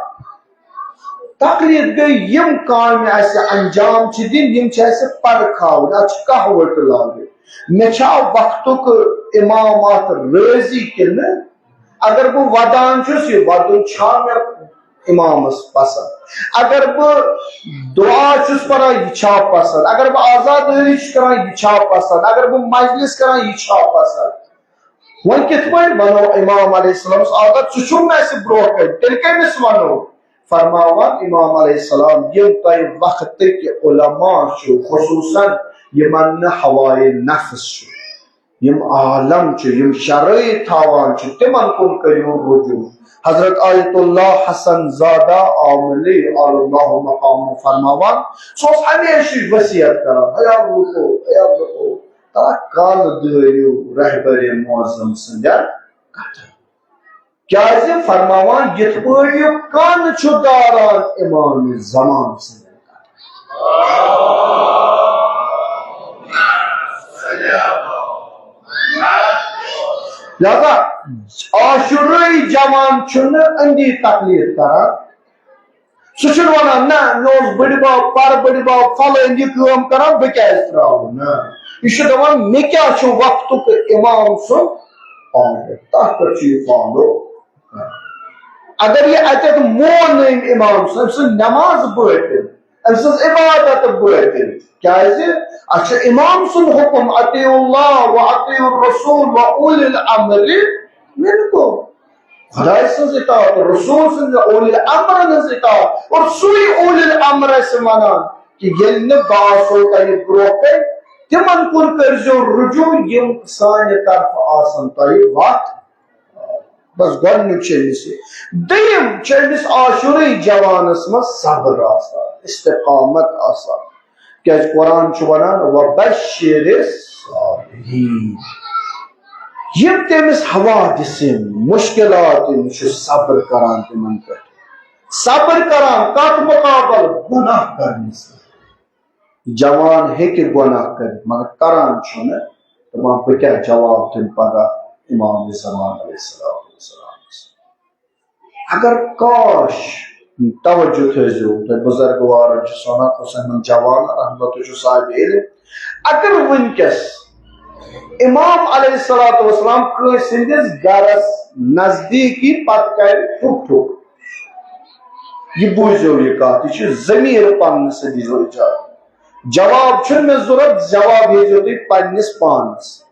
تقلید گٔے یِم کامہِ اَسہِ انجام چھِ دِنۍ، یِم چھِ اَسہِ پرکھاوٕنۍ، اَتھ چھِ کہوَٹہٕ لاگٕنۍ۔ مےٚ چھا وقتُک اِمام اَتھ رٲضی کِنہٕ؟ اگر بہٕ وَدان چھُس، یہِ وَدُن چھا مےٚ اِمامَس پسنٛد؟ اگر بہٕ دُعا چھُس پَران، یہِ چھا پسنٛد؟ اگر بہٕ عزادٲری چھُس کَران، یہِ چھا پسنٛد؟ اگر بہٕ مجلس کَران، یہِ چھا پسنٛد؟ وۄنۍ کِتھ پٲٹھۍ وَنو اِمام علیہ السلامَس، "اگر ژٕ چھُکھ نہٕ اَسہِ برونٛہہ کَنہِ، تیٚلہِ کٔمِس وَنو؟" فرماوان اِمام علیہ السلام، یِم تۄہہِ وقتٕکۍ علماء چھِو، خصوٗصاً یِمَن نہٕ ہوائے نفس چھُ، یِم عالم چھِ، یِم شرٲیط تھاوان چھِ، تِمَن کُن کٔرِو رجوع۔ حضرت آیت اللہ حسن زادہ عاملی، اللہ مقام، فرماوان، سُہ اوس ہمیشہِ وصیت کران، "اے لوٗکو، اے لوٗکو، تاکہ کانہٕ دٲرِو رہبر معظم سٕنٛدٮ۪ن کتھن۔" کیازِ فرماوان، یِتھ پٲٹھۍ یہِ کانہٕ چھُ داران امام زمان سٕنٛدٮ۪ن کتھن۔ لہذا عاشورٲیی جوان چھُنہٕ أنٛدی تقلید کران۔ سُہ چھُنہٕ وَنان، "نہ، مےٚ اوس بٕڈِ بب، پَرٕ بٕڈِ بب فلٲنۍ یہِ کٲم کران، بہٕ کیازِ ترٛاوٕ؟" نہ، یہِ چھُ دَپان، "مےٚ کیٛاہ چھُ وقتُک اِمام سُنٛد آرڈر، تَتھ پٮ۪ٹھ چھُ یہِ فالو کران۔" اگر یہِ اَتٮ۪تھ مون نہٕ أمۍ اِمام سُنٛد، أمۍ سٕنٛز نٮ۪ماز بٲطِل، أمۍ سٕنٛز عبادت بٲطِل۔ کیٛازِ؟ اَتھ چھُ اِمام سُنٛد حُکُم، "اطیعوا اللہ و اطیعوا الرسول و اولی الامر منکم۔" خدائے سٕنٛز اطاعت، رسول سٕنٛز، اولی الامرن ہٕنٛز اطاعت، اور سُے اولی الامر اَسہِ وَنان کہِ ییٚلہِ نہٕ بہٕ آسو تۄہہِ برونٛہہ کَنہِ، تِمن کُن کٔرزیو رجوع، یِم سانہِ طرفہٕ آسن تۄہہِ وَتھ۔ بس گۄڈٕنیُک چھُ أمِس یہِ۔ دوٚیِم چھُ أمِس عاشورٕے جوانس منٛز صبر آسان، استقامت آسان۔ کیازِ قرآن چھُ وَنان، "وبشر الصابرین"۔ یِم تٔمِس حوادث یِم مُشکِلات یِم چھِ صبر کران تِمن پٮ۪ٹھ۔ صبر کران کتھ مُقابل؟ گۄناہ کرنہٕ سۭتۍ۔ جوان ہیٚکہِ گۄناہ کٔرِتھ، مگر کران چھُنہٕ۔ دَپان، بہٕ کیٛاہ جواب دِمہٕ پگاہ امام زمان علیہ الصلوۃ والسلامس؟ اگر کاش، توجہ تھٲیزیو، تۄہہِ بُزرگوارن چھُ سونا حسین جوان رحمت چھُ صاحب علم۔ اگر وٕنکیٚس امام علیہ الصلوۃ والسلام کٲنٛسہِ ہٕنٛدِس گرس نزدیٖکی پتہٕ کرِ ٹھُک ٹھُک، یہِ بوٗزیو یہِ کتھ، یہِ چھُ ضمیٖر پننہٕ سۭتۍ دیٖزیو اجازت۔ جواب چھُنہٕ مےٚ ضروٗرت، جواب ہیٚزیو تُہۍ پننِس پانس۔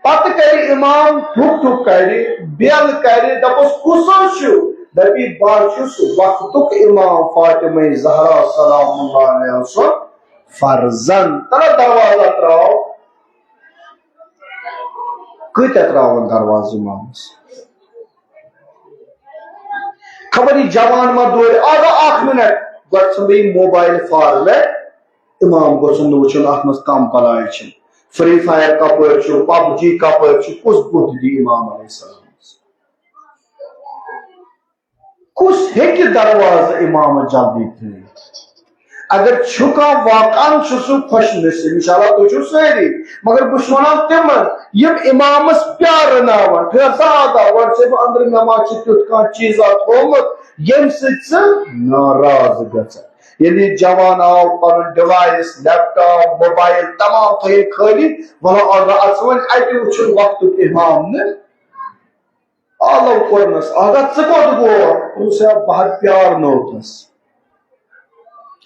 پتہٕ کرِ امام ٹھُک ٹھُک کرِ، بیل کرِ، دپس، "کُس حظ چھُ؟" دپہِ، "بہٕ حظ چھُس وقتُک امام فاطمہ زہرا سلام اللہ علیہ سُنٛد فرزند۔" تلہ دروازہ ترٛاو۔ کۭتیاہ ترٛاوَن دروازٕ امامس؟ خبر یہِ جوان ما دورِ۔ آ، گوٚو اکھ منٹ۔ گۄڈٕ ژھٕنہٕ بہٕ یہِ موبایل فار ویک۔ امام گوٚژھُن نہٕ وٕچھُن اتھ منٛز کم بلاے چھِ۔ فری فایر کپٲرۍ چھُ، پب جی کپٲرۍ چھُ، کُس بُتھ دی امام علیہ السلامس؟ کُس ہیٚکہِ دروازٕ امامس جلدی ترٲوِتھ؟ اگر چھُ کانٛہہ واقعاً چھُ سُہ خۄش نصیب، انشاءاللہ تُہۍ چھِو سٲری، مگر بہٕ چھُس وَنان تِمن یِم امامس پیارناوان، ٹھٔہر سا ادا، گۄڈٕ چھُسے بہٕ أنٛدرٕ، مےٚ ما چھُ تیُتھ کانٛہہ چیٖزا تھوٚومُت ییٚمہِ سۭتۍ ژٕ ناراض گژھکھ۔ ییٚلہِ یہِ جوان آو پنُن ڈیوایس، لیپ ٹاپ، موبایل تمام تھٲیِن کھٲلِتھ، وَلہٕ ادا اَژٕ وۄنۍ اَتہِ وٕچھُن وقتُک امام نہٕ۔ آلو کوٚرنس، "اَدا ژٕ کوٚت گوکھ؟" دوٚپُس، "ہے، بہٕ ہا پیارنوتس۔"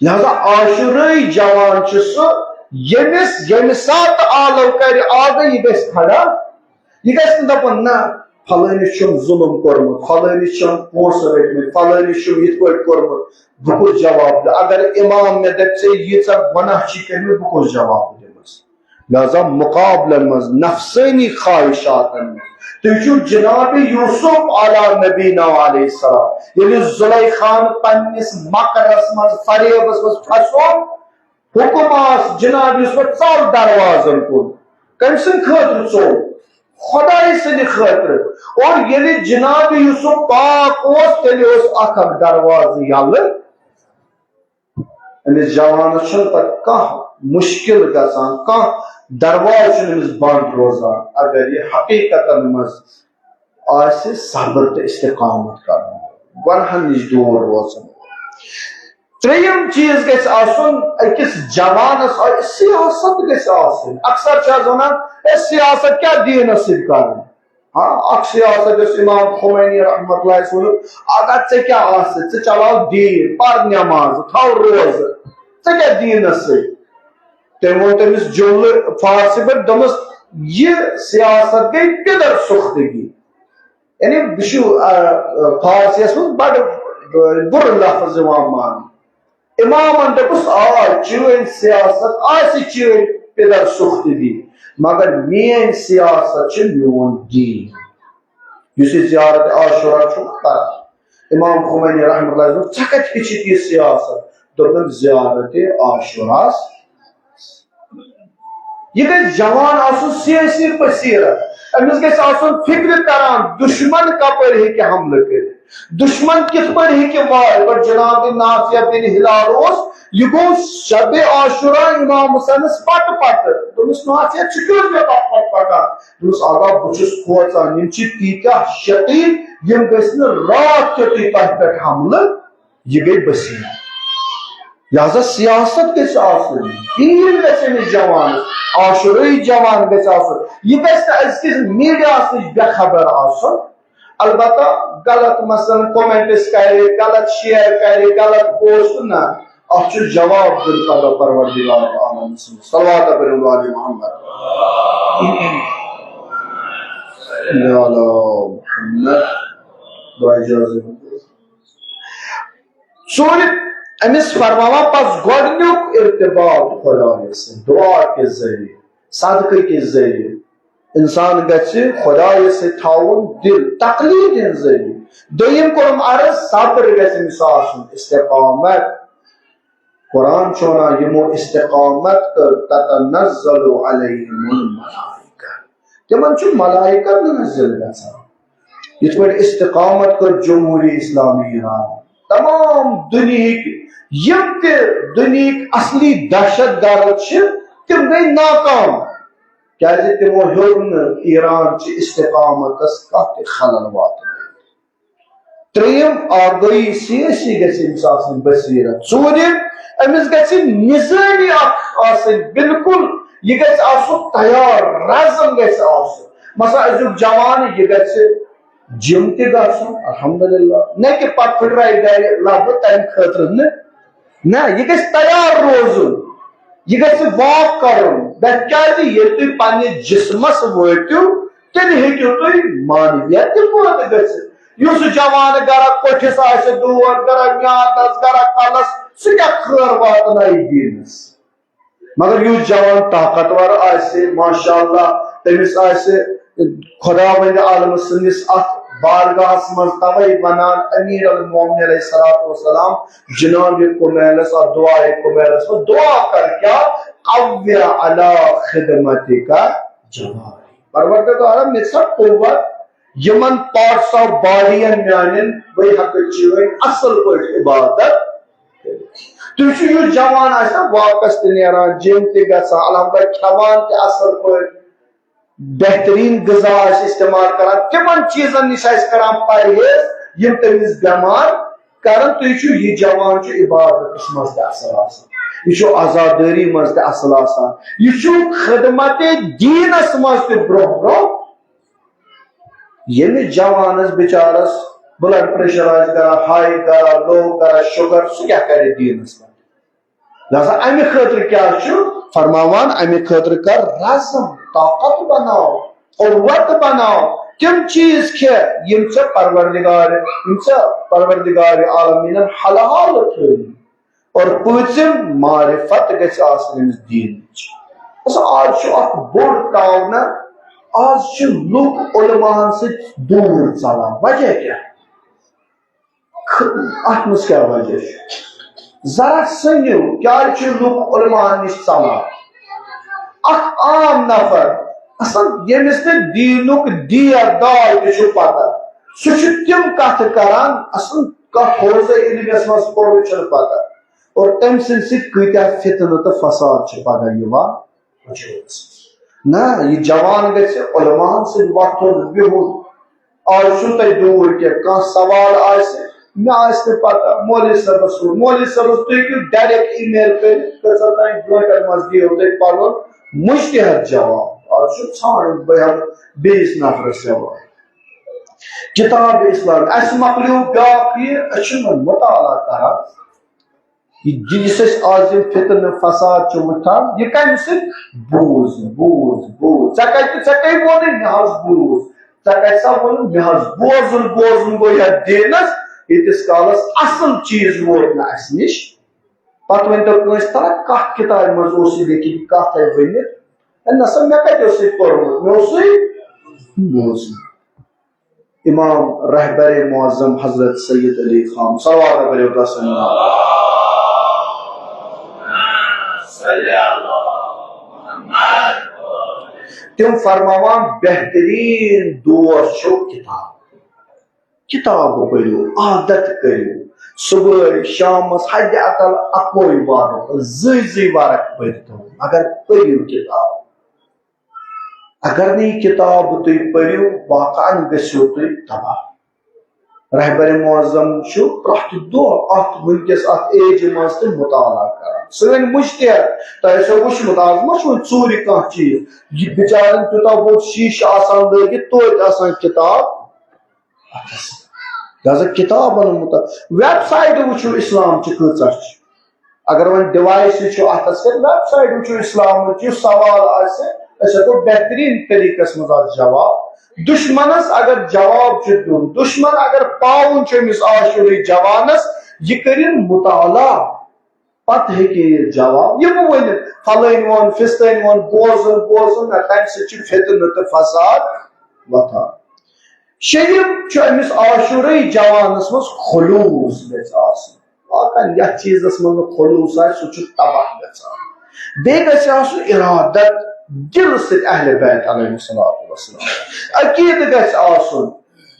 لہذا عاشورٲیی جوان چھُ سُہ، ییٚمِس ییٚمہِ ساتہٕ آلو کرِ، اَدا یہِ گژھِ کھڑا، یہِ گژھِ نہٕ دَپُن، "نہ، فلٲنِس چھُم ظُلُم کوٚرمُت، فلٲنِس چھِم پونٛسہٕ رٔٹمٕتۍ، فلٲنِس چھُم یِتھ پٲٹھۍ کوٚرمُت، بہٕ کُس جواب دِمہٕ؟ اگر اِمام مےٚ دَپہِ، "ژےٚ ییٖژاہ گۄناہ چھی کٔرمٕتۍ، بہٕ کُس جواب دِمَس؟" لہذا مُقابلَن منٛز، نفسٲنی خواہشاتَن منٛز، تُہۍ چھِو جناب یوسف علی نبینا علیہ السلام، ییٚلہِ زلیخاہَن پننِس مکرَس منٛز، فریبَس منٛز پھسو، حُکُم آس جناب یوسفس، ژَل دروازَن کُن۔ کٔمۍ سٕنٛدِ خٲطرٕ ژوٚل؟ خۄدایہِ سٕنٛدِ خٲطرٕ۔ اور ییٚلہِ جناب یوسف پاک اوس، تیٚلہِ اوس اکھ اکھ دروازٕ یَلہٕ۔ أمِس جوانَس چھُنہٕ پَتہٕ کانٛہہ مُشکِل گژھان، کانٛہہ دروازٕ چھُنہٕ أمِس بنٛد روزان، اگر یہِ حقیٖقتَن منٛز آسہِ صبر تہٕ استقامت کرُن، گۄنہن نِش دوٗر روزُن۔ ترٛیٚیِم چیٖز گژھِ آسُن أکِس جوانَس، آ، سیاست گژھِ آسٕنۍ۔ اکثر چھِ آز وَنان، "ہے، سیاست کیٛاہ دیٖنَس سۭتۍ کَرُن؟" ہاں، اکھ سیاست یۄس امام خمینی رحمتہ اللہ ووٚنُکھ، "اگر ژےٚ کیٛاہ آسہِ، ژٕ چلاو دیٖن، پَر نٮ۪ماز، تھاو روزٕ، ژےٚ کیٛاہ دیٖنَس سۭتۍ؟" تٔمۍ ووٚن تٔمِس جملہٕ فارسی پٲٹھۍ، دوٚپمَس، "یہِ سیاست گٔے پِدر سُختگی۔" یعنی بہٕ چھُ، آ، آ، فارسیَس منٛز بَڑٕ، آ، بُرٕ لفظ یِوان ماننہٕ۔ اِمامَن دوٚپُس، "آ، چٲنۍ سیاست آسہِ چٲنۍ پِدر سُختگی، مگر میٲنۍ سیاست چھِ میون دیٖن۔" یُس یہِ زیارت عاشورہ چھُ کران، امام خمینی رحمتہ اللہ دوٚپ، "ژےٚ کتہِ ہیٚچھِتھ یہِ سیاست؟" دوٚپُن، "زیارت عاشوراہس۔" یہِ گژھِ جوان آسُن سیٲسی بصیرت، أمِس گژھِ آسُن فکرِ تران دشمن کپٲرۍ ہیٚکہِ حملہٕ کٔرِتھ، دشمن کِتھ پٲٹھۍ ہیٚکہِ وارِ پٮ۪ٹھ۔ جناب نافع بن ہلال اوس، یہِ گوٚو شبِ عاشورہ امام حسینس پتہٕ پتہٕ۔ دوٚپمس، "نافع، ژٕ کیٛازِ مےٚ پتہٕ پتہٕ پکان؟" دوٚپمس، "آقا، بہٕ چھُس کھوژان، یِم چھِ تیٖتیٛاہ شقی، یِم گٔژھۍ نہٕ راتھ کیُتھُے تۄہہِ پٮ۪ٹھ حملہٕ۔" یہِ گٔے بصیرت۔ لہذا سیاست گژھِ آسٕنۍ، دیٖن گژھِ أمِس جوانَس، عاشورٲیی جوان گژھِ آسُن۔ یہِ گژھِ نہٕ أزکِس میٖڈیاہَس نِش بے خبر آسُن۔ البتہ غلط مثلاً comments کرِ، غلط share کرِ، غلط post، نہ، اَتھ چھُ جواب دیُن پگاہ پروردگار عالم سٕنٛدِس۔ صلوات پٔرِو آلِ محمد۔ یا اللہ محمد۔ دعا اجازت۔ ژوٗرِ، أمِس فرماوان پس گۄڈٕنیُک ارتباط خۄدایَس سۭتۍ، دعا کہِ ذٔریعہٕ، صدقہٕ کہِ ذٔریعہٕ۔ اِنسان گژھِ خۄدایَس سۭتۍ تھاوُن دِل، تقلید ہٕنٛدۍ ذٔریعہٕ۔ دوٚیِم کوٚرُم عرض، صبر گژھِ أمِس آسُن، استقامت۔ قرآن چھُ وَنان، یِمو استقامت کٔر، تتنزل علیہم الملائکہ۔ تِمن چھُ ملائکہ نازل گژھان۔ یِتھ پٲٹھۍ استقامت کٔر جمہوری اسلامی ایران، تمام دُنیہٕکۍ یِم تہِ دُنیہٕکۍ اصلی دہشت گرد چھِ، تِم گٔے ناکام، کیازِ تِمو ہیوٚر نہٕ ایران چہِ استقامتس کانٛہہ تہِ خلل واتنٲوِتھ۔ ترٛیٚیِم، آگٲہی سیٲسی گژھِ أمِس آسٕنۍ بصیرت۔ ژوٗرِم، أمِس گژھِ نظٲمی اکھ آسٕنۍ، بالکل یہِ گژھِ آسُن تیار، رزم گژھِ آسُن۔ مثلاً أزیُک جوان، یہِ گژھِ جم تہِ گژھُن، الحمدللہ، نہ کہِ پتہٕ پھٕٹرایہِ گرِ لبہٕ تمہِ خٲطرٕ نہٕ، نہ، یہِ گژھِ تیار روزُن، یہِ گژھِ walk کرُن۔ بہٕ کیازِ، ییٚلہِ تُہۍ پننِس جسمس وٲتِو، تیٚلہِ ہیٚکِو تُہۍ معنویت تہِ پٲدٕ گٔژھِتھ۔ یُس جوان گرا کوٹھِس آسہِ دود، گرا میادس، گرا کلس، سُہ کیٛاہ خٲر واتنایہِ دیٖنس؟ مگر یُس جوان طاقتور آسہِ، ماشاءاللہ، تٔمِس آسہِ خداوند عالم سٕنٛدِس اتھ بارگاہس منٛز، توے ونان امیر المومنین علیہ الصلوۃ والسلام جناب کمیلس، اتھ دعائے کمیلس منٛز، دعا کر کیا؟ قوی علی خدمتک جوارحی۔ پروردگارا، مےٚ ژھا قوت، یِمن parts of body ین میانٮ۪ن بہٕ ہٮ۪کہٕ چٲنۍ اصل پٲٹھۍ عبادت کٔرِتھ۔ تُہۍ چھِو یُس جوان آسہِ نا، walk س تہِ نیران، جم تہِ گژھان، الحمدللہ کھٮ۪وان تہِ اصل پٲٹھۍ، بہترین غذا آسہِ استعمال کران، تِمن چیٖزن نِش آسہِ کران پرہیز، یِم تٔمِس بٮ۪مار کرن۔ تُہۍ چھِو، یہِ جوان چھُ عبادتس منٛز تہِ اصل آسان، یہِ چھُ عزادٲری منٛز تہِ اصل آسان، یہِ چھُ خدمت دیٖنس منٛز تہِ برونٛہہ برونٛہہ۔ ییٚمِس جوانس بِچارس blood pressure آسہِ کران high، کران low، کران sugar، سُہ کیٛاہ کرِ دیٖنس منٛز؟ لہذا امہِ خٲطرٕ کیٛاہ چھُ فرماوان؟ امہِ خٲطرٕ کر رزم، طاقت بناو، قوت بناو، تِم چیٖز کھےٚ یِم ژےٚ پروردگار، یِم ژےٚ پروردگار عالمیٖنَن حلال تھٲوۍ۔ اور پٲنٛژِم، معرفت گژھِ آسٕنۍ أمِس دیٖنٕچ۔ اَسا آز چھُ اکھ بوٚڑ تاونا، آز چھِ لُکھ علماہن سۭتۍ دوٗر ژلان۔ وجہ کیٛاہ؟ خ-، اتھ منٛز کیٛاہ وجہ چھُ؟ ذرا سٔنِو، کیٛازِ چھِ لُکھ علماہن نِش ژلان؟ اکھ عام نفر، اصل ییٚمِس نہٕ دیٖنُک دیٖر دال تہِ چھُ پتہ، سُہ چھُ تِم کتھٕ کران، اصل کتھ حوزے علمس منٛز پوٚرمُت چھُنہٕ پتہ۔ اور تٔمۍ سٕنٛدِ سۭتۍ کۭتیاہ فتنہٕ تہٕ فساد چھِ پگاہ یِوان وجوٗدس۔ نہ، یہِ جوان گژھِ علماہن سۭتۍ وۄتھُن بِہُن۔ آز چھُو تۄہہِ دوٗر کینٛہہ، کانٛہہ سوال آسہِ، مےٚ آسہِ نہٕ پتہ، مولوی صٲبس ووٚن، مولوی صٲبس تُہۍ ہیٚکِو direct email کٔرِتھ، کۭژاہ تام گٲنٛٹن منٛز دِیو تُہۍ پنُن مجتہد جواب۔ آز چھُ ژھانٛڈُن، بہٕ ہٮ۪مہٕ بیٚیِس نفرس جواب۔ کتاب اسلام، اسہِ مۄکلیو بیٛاکھ یہِ، أسۍ چھِنہٕ وۄنۍ مطالعہ کران۔ یہِ، یُس أسۍ آز یِم فتنہٕ فساد چھِ وٕچھان، یہِ کَمہِ سۭتۍ؟ بوٗز، بوٗز، بوٗز۔ ژےٚ کَتہِ، ژےٚ کَمہِ ووٚنُے؟ مےٚ حظ بوٗز۔ ژےٚ کَتہِ سا ووٚنُن؟ مےٚ حظ بوزُن، بوزُن گوٚو یَتھ دیٖنَس، ییٖتِس کالَس اَصٕل چیٖز ووت نہٕ اَسہِ نِش۔ پَتہٕ ؤنۍ تو کٲنٛسہِ، تَلہ کَتھ کِتابہِ منٛز اوس یہِ لیکھِتھ، کَتھ آیہِ ؤنِتھ؟ ہے نہ سا، مےٚ کَتہِ اوس یہِ پوٚرمُت؟ مےٚ اوسُے بوٗزمُت۔ امام رہبر معظم حضرت سید علی خان، صلوات پٔرِو تس۔ تِم فرماوان، بہتریٖن دوست چھو کتاب۔ کتاب پٔرِو، عادت کٔرِو، صبحٲے شامس حد اقل اکوے ورق، زٕے زٕے ورق پٔرۍتو، مگر پٔرِو کتاب۔ اگر نہٕ یہِ کِتاب تُہۍ پٔرِو، واقعاً گٔژھِو تُہۍ تباہ۔ رہبر معظم چھُ پرٛٮ۪تھ دۄہ اَتھ، وٕنکیٚس اَتھ ایجہِ منٛز تہِ مطالعہ کران۔ سٲنۍ مُجتہد، تۄہہِ آسیو وٕچھمُت، آز ما چھُ وۄنۍ ژوٗرِ کانٛہہ چیٖز؟ یہِ بِچارٮ۪ن تیوٗتاہ بوٚڑ شیٖشہٕ آسان لٲگِتھ، توتہِ آسان کِتاب اَتھس۔ لہذا کِتابن مُتعلق ویب سایٹ وٕچھِو، اِسلام چھِ کۭژاہ چھِ۔ اگر وۄنۍ ڈیوائس چھُ اَتھس کٮ۪تھ، ویب سایٹ وٕچھِو اِسلامٕچ، یُس سوال آسہِ، أسۍ ہٮ۪کو بہتریٖن طریٖقس منٛز اَتھ جواب۔ دُشمنس اگر جواب چھُ دیُن، دُشمن اگر پاوُن چھُ أمِس عاشورٕے جوانس، یہِ کٔرِن مطالعہ، پتہٕ ہیٚکہِ یہِ جواب یہِ بہٕ ؤنِتھ، فلٲنۍ ووٚن، فستٲنۍ ووٚن، بوزُن، بوزُن، نہ، تَمہِ سۭتۍ چھُ فتنہٕ تہٕ فساد وۄتھان۔ شیٚیِم چھُ أمِس عاشورٕے جوانس منٛز خلوص گژھِ آسُن۔ واقعاً یتھ چیٖزس منٛز نہٕ خلوص آسہِ، سُہ چھُ تباہ گژھان۔ بیٚیہِ گژھِ آسُن ارادت دِلہٕ سۭتۍ اہل بیت علیہ الصلوۃ والسلام۔ عقیدٕ گژھِ آسُن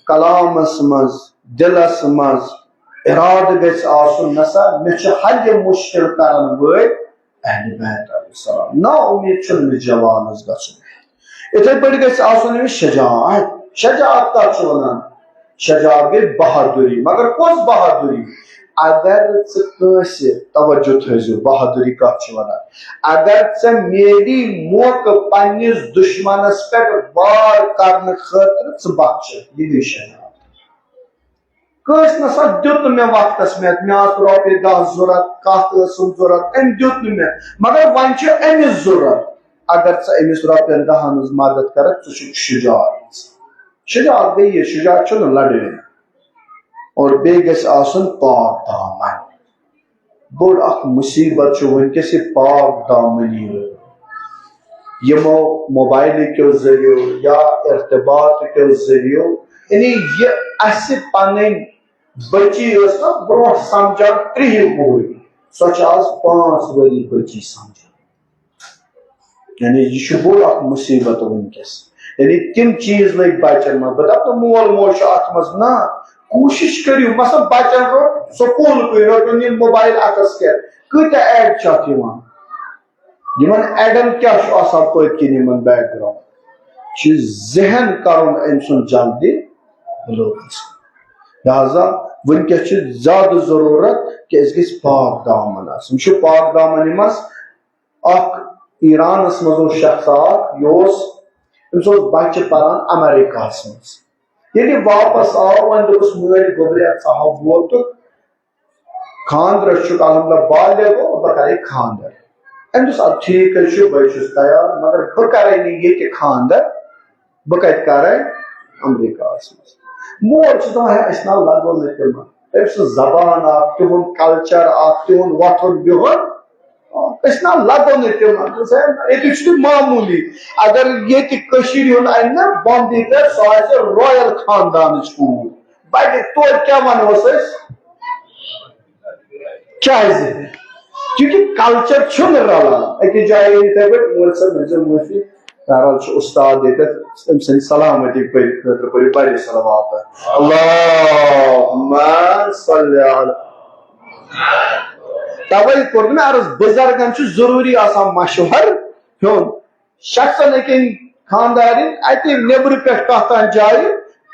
کلامس منٛز، دِلس منٛز۔ ارادٕ گژھِ آسُن، نسا مےٚ چھُ حل مشکل کرن وٲلۍ اہل بیت علیہ السلام۔ نا امید چھُنہٕ أمِس جوانس گژھُن۔ یِتھے پٲٹھۍ گژھِ آسُن أمِس شجاعت۔ شجاعت کتھ چھِ ونان؟ شجاعت گٔے بہادُری، مگر کۄس بہادُری؟ اگر ژٕ کٲنٛسہِ، توجہ تھٲیزیو، بہادُری کتھ چھِ ونان؟ اگر ژےٚ میلی موقعہٕ پننِس دُشمنس پٮ۪ٹھ وار کرنہٕ خٲطرٕ، ژٕ بخچکھ، یہِ گٔے شجاعت۔ کٲنٛسہِ نسا دیُت نہٕ مےٚ وقتس مےٚ، مےٚ آسہٕ رۄپیہِ دَہ ضروٗرت، کَتھ ٲسٕم ضروٗرت، أمۍ دیُت نہٕ مےٚ، مگر وۄنۍ چھِ أمِس ضروٗرت۔ اگر ژٕ أمِس رۄپین دَہن ہٕنٛز مدد کرکھ، ژٕ چھُکھ شجاع۔ شجاعت گٔے یہِ، شجاعت چھُنہٕ لڑٲے۔ اور بیٚیہِ گژھِ آسُن پاک دامن۔ بوٚڑ اکھ مصیبت چھُ وٕنکیٚس یہِ پاک دامنی۔ یِمو موبایلہٕ کیو ذٔریعو یا ارتباط کیو ذٔریعو، یعنی یہِ اَسہِ پنٕنۍ بٔچی ٲس نا برونٛہہ سمجھان ترٛیٚیہِ وُہٕرۍ، سۄ چھِ آز پانٛژھ ؤری بٔچی سمجھان۔ یعنی یہِ چھُ بوٚڑ اکھ مصیبت وٕنکیٚس۔ یعنی تِم چیٖز لٔگۍ بچن منٛز۔ بہٕ دپہٕ نہٕ مول موج چھُ اتھ منٛز، نہ، کوٗشش کٔرِو، مثلاً بچن روٚٹ سکوٗل کُے، روٚٹُن یہِ موبایل اتھس کٮ۪تھ، کۭتیاہ ایڈ چھِ اتھ یِوان؟ یِمن ایڈن کیٛاہ چھُ آسان پٔتۍ کِنۍ یِمن بیک گراؤنڈ؟ چھُ ذہن کرُن أمۍ سُنٛد جلدی بلوغ گژھُن۔ لہذا وٕنکیٚس چھِ زیادٕ ضروٗرت کہِ أسۍ گٔژھۍ پاک دامن آسٕنۍ۔ یہِ چھُ پاک دامن یِمس اکھ ایرانس منٛز اوس شخص اکھ، یہِ اوس، أمِس اوس بچہِ پران امریکہس منٛز۔ ییٚلہِ یہِ واپس آو، وۄنۍ دوٚپُس مٲلۍ گوٚبریا، ژٕ ہا ووتُکھ، خانٛدرس چھُکھ، الحمدللہ بالغ گوٚو، بہٕ کرے خانٛدر۔ أمۍ دوٚپُس، اَدٕ ٹھیٖک حظ چھُ، بہٕ چھُس تیار، مگر بہٕ کرے نہٕ ییٚتہِ خانٛدر، بہٕ کتہِ کرے؟ امریکہ ہس منٛز۔ مول چھُ دپان، ہے، أسۍ نا لگو نہٕ تِمن۔ تٔمۍ سٕنٛز زبان اکھ، تِہُنٛد کلچر اکھ، تِہُنٛد وۄتھُن بِہُن، آ، أسۍ نا لگو نہٕ تِمن۔ دوٚپُس، ہے، ییٚتہِ چھُ معموٗلی۔ اگر ییٚتہِ کٔشیٖرِ ہُنٛد انہِ نا بمبی پٮ۪ٹھ، سۄ آسہِ رویل خاندانٕچ کوٗر۔ بڑِ، تورٕ کیٛاہ ونہوس أسۍ؟ کیازِ؟ چونکہ کلچر چھُنہٕ رلان۔ أکِس جایہِ ییٚلہِ یِتھے پٲٹھۍ مولوی صٲب، مےٚ دِژ معٲفی، بہرحال چھُ استاد ییٚتٮ۪تھ، تٔمۍ سٕنٛدِ سلامتی پٔرِو خٲطرٕ پٔرِو واریاہ صلوات۔ اللہم صل علی۔ توے کوٚر مےٚ عرض، بُزرگن چھُ ضروٗری آسان مشورٕ ہیوٚن۔ شخصن ہیٚکن خانٛدارِنۍ اَتہِ نیٚبرٕ پٮ۪ٹھ کتھ تام جایہِ،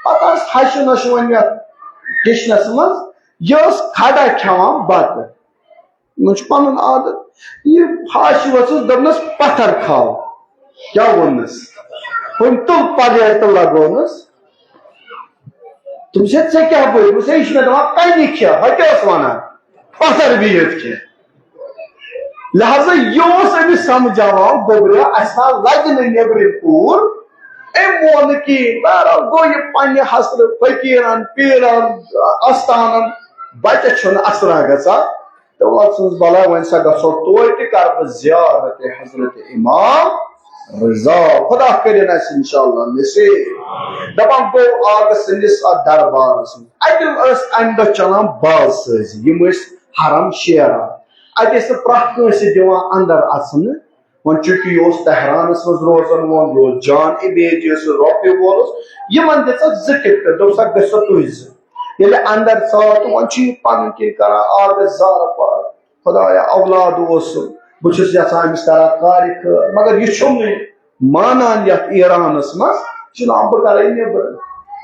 پتہٕ آسہِ ہشہِ نۄشہِ وۄنۍ یتھ کچنس منٛز، یہِ ٲس کھڑا کھٮ۪وان بتہٕ۔ یِمن چھُ پنُن عادت۔ یہِ ہش ؤژھٕس، دوٚپنس، "پتھر کھاو۔" کیٛاہ ووٚننس؟ ہُم تُل پلیٹ تہٕ لگوونس۔ تٔمِس ہے، "ژےٚ کیٛاہ بٔرۍ؟" دوٚپُس، "ہے، یہِ چھُ مےٚ دَپان، کَنہِ کھےٚ، ہۄ کیٛاہ ٲس وَنان؟ پَتھر بِہِتھ کھےٚ۔" لہذا یہِ اوس أمِس سَمجھاوان، گوٚبریا، اَسہِ ما لَگہِ نہٕ نیٚبرِم کوٗر؟ أمۍ مون نہٕ کِہیٖنۍ۔ بہرحال گوٚو یہِ پنٛنہِ حسرٕ فقیٖرَن، پیٖرَن، اَستانَن، بَچَس چھُنہٕ اَثرا گژھان۔ تہٕ وَلہٕ ژٕنُس بَلاے، وۄنۍ سا گژھو توتہِ، کَرٕ بہٕ زیارت حضرت امام رضا۔ خدا کٔرِن اَسہِ انشاءاللہ نصیب۔ دَپان گوٚو آغا سٕنٛدِس اَتھ دربارَس منٛز۔ اَتہِ ٲس اَمہِ دۄہ چَلان باز سٲزی، یِم ٲسۍ حرم شیران۔ اَتہِ ٲسۍ نہٕ پرٛٮ۪تھ کٲنٛسہِ دِوان اَندَر اَژنہٕ۔ وۄنۍ چوٗنٛکہِ یہِ اوس تہرانَس منٛز روزَن وول، یہِ اوس جان عبید، یہِ اوس رۄپیہِ وول اوس، یِمَن دِژَکھ زٕ ٹِکٹہٕ، دوٚپسَکھ، "گٔژھِو تُہۍ زٕ۔" ییٚلہِ اَندَر ژاو تہٕ وۄنۍ چھُ یہِ پَنٕنۍ کِنۍ کَران، آغا زارٕ پارٕ۔ خدایا، اولاد اوسُم، بہٕ چھُس یژھان أمِس کران کارِ کٲم، مگر یہِ چھُم نہٕ مانان یتھ ایرانس منٛز، یہِ چھُ دپان، "بہٕ کرے نیبرٕ۔"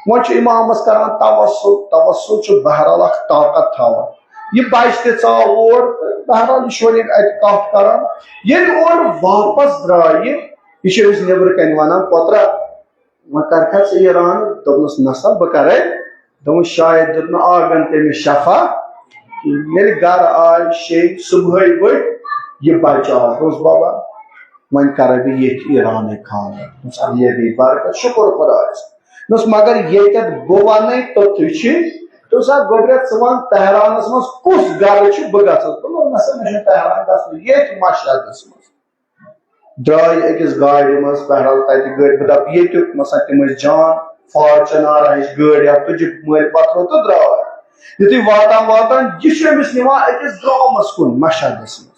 وۄنۍ چھُ امامس کران توسل، توسل چھُ بہرحال اکھ طاقت تھاوان۔ یہِ بچہِ تہِ ژاو اور، تہٕ بہرحال یہِ چھُ وۄنۍ اتہِ کتھ کران۔ ییٚلہِ اورٕ واپس درٛاے یہِ، یہِ چھُ أمِس نیبرٕ کنہِ ونان، "پۄترا، وۄنۍ کَرکھا ژٕ یہِ ران؟" دوٚپنَس، "نہ سا، بہٕ کَرَے۔" دوٚپُن، "شاید دیُت نہٕ آغن تٔمِس شفا۔" ییٚلہِ گَرٕ آے، شیٚیہِ صُبحٲے ؤتھۍ، یہِ بَچہٕ آو۔ دوٚپُس، "بابا، وۄنۍ کَرَے بہٕ ییٚتھۍ ایرانٕے خانٛدر۔" دوٚپُس، "اَدٕ یے گٔے برکت، شُکُر خۄدایَس۔" دوٚپُس، "مگر ییٚتٮ۪تھ بہٕ وَنَے توٚتُے چھِ۔" دوٚپُس، "اَدٕ گوٚبریا، ژٕ وَن تہرانَس منٛز کُس گَرٕ چھُ، بہٕ گژھٕ۔" دوٚپُن، "نہ سا، مےٚ چھُنہٕ تہران گژھُن، ییٚتھۍ مشہدَس منٛز۔" درٛاے أکِس گاڑِ منٛز، بہرحال تَتہِ گٔڑۍ، بہٕ دَپہٕ ییٚتیُک، مثلاً تِم ٲسۍ جان فارچُنر ہِش گٲڑۍ یا تُجہِ مٲلۍ پَتھرو تہٕ درٛاے۔ یُتھُے واتان واتان یہِ چھُ أمِس نِوان أکِس گامَس کُن مشہدَس منٛز۔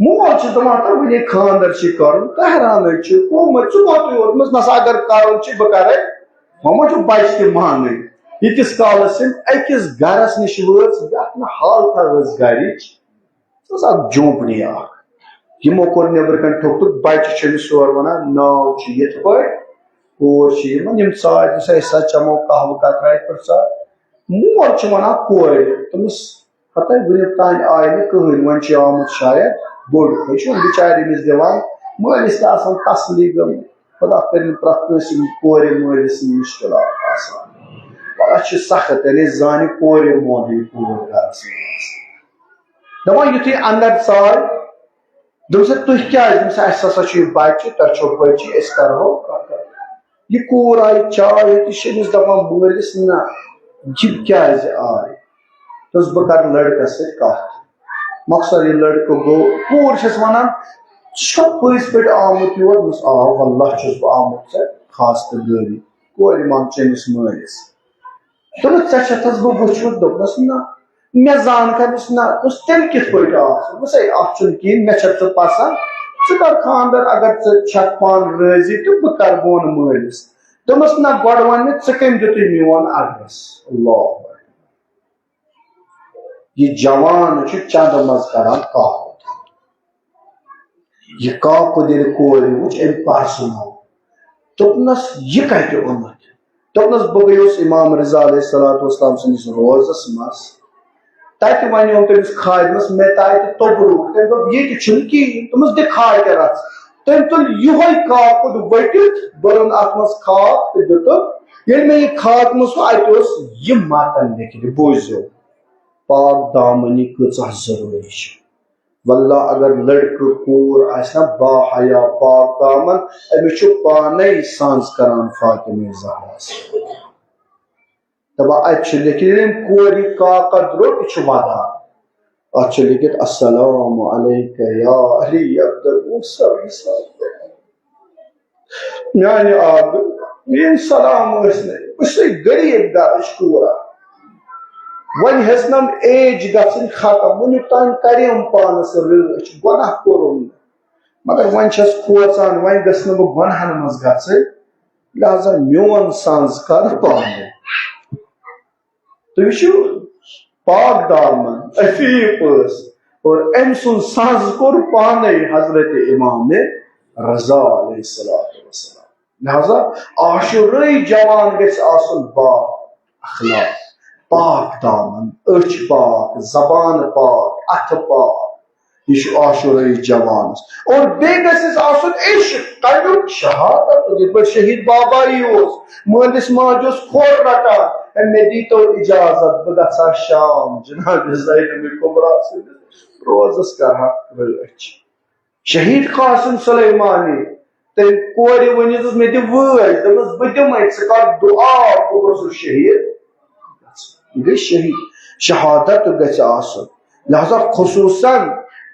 مول چھُ دَپان، "تہٕ وٕنہِ خانٛدر چھُے کَرُن، تہرانٕے چھُ، کوٚمُت، ژٕ کوٚتُے ووتمُت؟" نہ سا، اگر کَرُن چھُ، بہٕ کَرَے۔ وۄنۍ ما چھُ بَچہٕ تہِ مانٕے۔ ییٖتِس کالَس یِم أکِس گَرَس نِش وٲژ، یَتھ نہٕ حالتہ ٲس گَرِچ۔ سۄ ٲس اکھ جھونپڑی اکھ۔ یِمو کوٚر نیبرٕ کنہِ ٹھوٚک تہٕ بچہِ چھِ أمِس یورٕ ونان، "ناو چھُ یِتھ پٲٹھۍ، کوٗر چھِ یِمن، یِم ژاے تہٕ سۄ، أسۍ حظ چمو قہوٕ قطرہ اتہِ پٮ۪ٹھ ژاے۔" مول چھُ ونان کورِ، تٔمِس ہتے وُنیُک تام آیہِ نہٕ کٕہٕنۍ، وۄنۍ چھُ آمُت شاید بوٚڑ، یہِ چھُ وۄنۍ بِچارِ أمِس دِوان، مٲلِس تہِ آسان تسلی گٔمٕژ۔ خدا کٔرِنۍ پرٛٮ۪تھ کٲنٛسہِ کورِ مٲلِس سٕنٛدۍ مُشکلات آسان۔ پگاہ چھِ سخت، یعنی زانہِ کورِ مول یہِ کوٗر گرس منٛز۔ دَپان یُتھُے اَندَر ژاے، دوٚپُن سا، "تُہۍ کیٛازِ؟" دوٚپُن سا، "اَسہِ ہسا چھُ یہِ بَچہِ، تۄہہِ چھو بٔچی، أسۍ کَرہو کَتھ۔" یہِ کوٗر آیہِ چاے ہیٚتھ، یہِ چھِ أمِس دَپان مٲلِس، "نہ، یہِ کیٛازِ آے؟" دوٚپُس، "بہٕ کَرٕ لٔڑکَس سۭتۍ کَتھ۔" مۄخصر یہِ لٔڑکہٕ گوٚو، کوٗر چھَس وَنان، "ژٕ چھُکھ پٔزۍ پٲٹھۍ آمُت یور؟" دوٚپمَس، "آ، واللہ چھُس بہٕ آمُت ژےٚ خاص تہٕ غٲری۔" کورِ منٛز چھِ أمِس مٲلِس۔ دوٚپُن، "ژےٚ چھَتھَس بہٕ وٕچھمُت؟" دوٚپنَس، "نہ۔" مےٚ زان کَتٮ۪س نہ، دوٚپُس، "تیٚلہِ کِتھ پٲٹھۍ آو سُہ؟" دوٚپُس، "ہے، اَتھ چھُنہٕ کِہیٖنۍ، مےٚ چھَتھ ژٕ پَسنٛد، ژٕ کَر خانٛدَر، اگر ژٕ چھَکھ پانہٕ رٲضی تہٕ بہٕ کَرٕ بہٕ وَنہٕ مٲلِس۔" دوٚپمَس، "نہ، گۄڈٕ وَن مےٚ، ژٕ کٔمۍ دیُتُے میون ایڈرَس؟" اللہ اکبر۔ یہِ جوان چھُ چَندٕ منٛز کَران کاکُد۔ یہِ کاکُد ییٚلہِ کورِ وُچھ، أمۍ پرٛزنوو۔ دوٚپنَس، "یہِ کَتہِ اوٚنُتھ؟" دوٚپنَس، "بہٕ گٔیوس امام رضا علیہ الصلوۃ والسلام سٕنٛدِس روزَس منٛز۔ تَتہِ وَنیوم تٔمِس خادمَس، مےٚ تہِ آیہِ تہِ توٚبرُک۔" تٔمۍ دوٚپ، "ییٚتہِ چھُنہٕ کِہیٖنۍ۔" دوٚپمَس، "دِکھا کیٛاہ رَژھ؟" تٔمۍ تُل یِہوٚے کاکُد ؤٹِتھ، بٔرٕن اَتھ منٛز خاک تہٕ دیُتُن۔ ییٚلہِ مےٚ یہِ خاک منٛز سُہ، اَتہِ اوس یہِ مَتَن لیکھِتھ، بوٗزِو، پاک دامنی کۭژاہ ضروٗری چھِ۔ واللہ اگر لڑکہٕ کوٗر آسہِ نا با حیا پاک دامن، أمِس چھُ پانے سنٛز کران فاطمہ زہرا سۭتۍ۔ دپان اَتہِ چھُ لیکھِتھ، ییٚلہِ أمۍ کورِ کاکد روٚٹ، یہِ چھُ ودان۔ اَتھ چھُ لیکھِتھ، "السلام علیک یا علی عبد الموسیٰ حساب۔" میانہِ آبہٕ، میٲنۍ سلام ٲسۍ نہٕ، بہٕ چھسے غریٖب گرٕچ کوٗر۔ وۄنۍ ہیٚژنم ایج گژھٕنۍ ختم، وُنیُک تام کریم پانس رٲچھ، گۄناہ کوٚرُم نہٕ، مگر وۄنۍ چھس کھوژان، وۄنۍ گٔژھ نہٕ بہٕ گۄناہن منٛز گژھٕنۍ، لہذا میون سنٛز کر پانے۔ تُہۍ وٕچھِو، پاک دامن، عفیف ٲس، اور أمۍ سُنٛد سنٛز کوٚر پانے حضرت امام رضا علیہ الصلوۃ والسلام۔ لہذا عاشورٲے جوان گژھِ آسُن با اخلاق، پاک دامن، أچھ پاک، زبان پاک، اتھٕ پاک۔ یہِ چھُ عاشورٲے جوانس۔ اور بیٚیہِ گژھٮ۪س آسُن عشق، تمیُک شہادت، یِتھ پٲٹھۍ شہید بابا یی اوس، مٲلِس ماجہِ اوس کھۄر رٹان، "ہے، مےٚ دیٖتو اجازت، بہٕ گژھٕ ہا شام جناب زینب کبریٰ سٕنٛدِس روزس کرٕ ہا رٲچھ۔" شہید قاسم سلیمانی، تٔمۍ کورِ ؤنِتھ دوٚپُس، "مےٚ دِ وٲج"، دوٚپمَس، "بہٕ دِمَے، ژٕ کر دُعا، بہٕ گوٚژھُس شہید۔" یہِ گٔے شہید، شہادت گژھِ آسُن۔ لہذا خصوصاً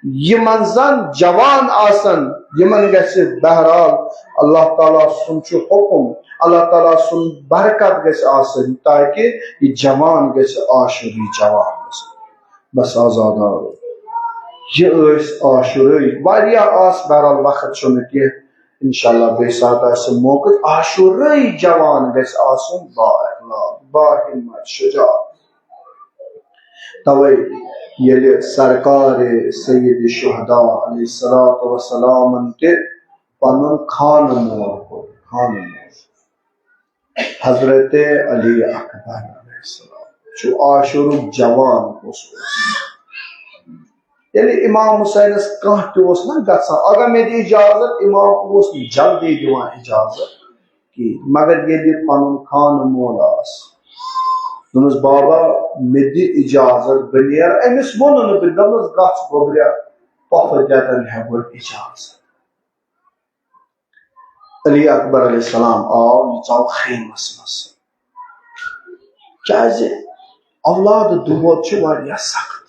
یِمن زن جوان آسن، یِمن گژھِ بہرحال اللہ تعالیٰ سُنٛد چھُ حُکُم، اللہ تعالیٰ سُنٛد برکت گژھِ آسٕنۍ، تاکہِ یہِ جوان گژھِ عاشوری جوان گژھُن۔ بس آزاد آو۔ یہِ ٲسۍ عاشورٲے۔ واریاہ آس، بہرحال وقت چھُنہٕ کینٛہہ۔ انشاءاللہ بیٚیہِ ساتہٕ آسہِ موقعہٕ۔ عاشورٲے جوان گژھِ آسُن با اخلاق، با ہمت، شجاع۔ توے ییٚلہِ سرکار سید شہداء علیہ الصلوۃ والسلامن تہِ پنُن خانہٕ مول کوٚر، خانہٕ مول۔ حضرت علی اکبر علیہ السلام چھُ عاشورُک جوان کُس اوس۔ ییٚلہِ امام حسینس کانٛہہ تہِ اوس نہ گژھان، اگر مےٚ دِ اجازت، امام اوس نہٕ جلدی دِوان اجازت کِہیٖنۍ، مگر ییٚلہِ پنُن خانہٕ مول آس، دوٚپمس، "بابا، مےٚ دِ اجازت، بہٕ نیرٕ۔" أمِس ووٚن نہٕ، بہٕ دوٚپمس، "گژھ گوٚبریا، پۄپھٕ دٮ۪دن ہٮ۪مہٕ بہٕ اجازت۔" علی اکبر علیہ السلام آو، یہِ ژاو خیمس منٛز۔ کیازِ؟ اولاد دود چھُ واریاہ سخت۔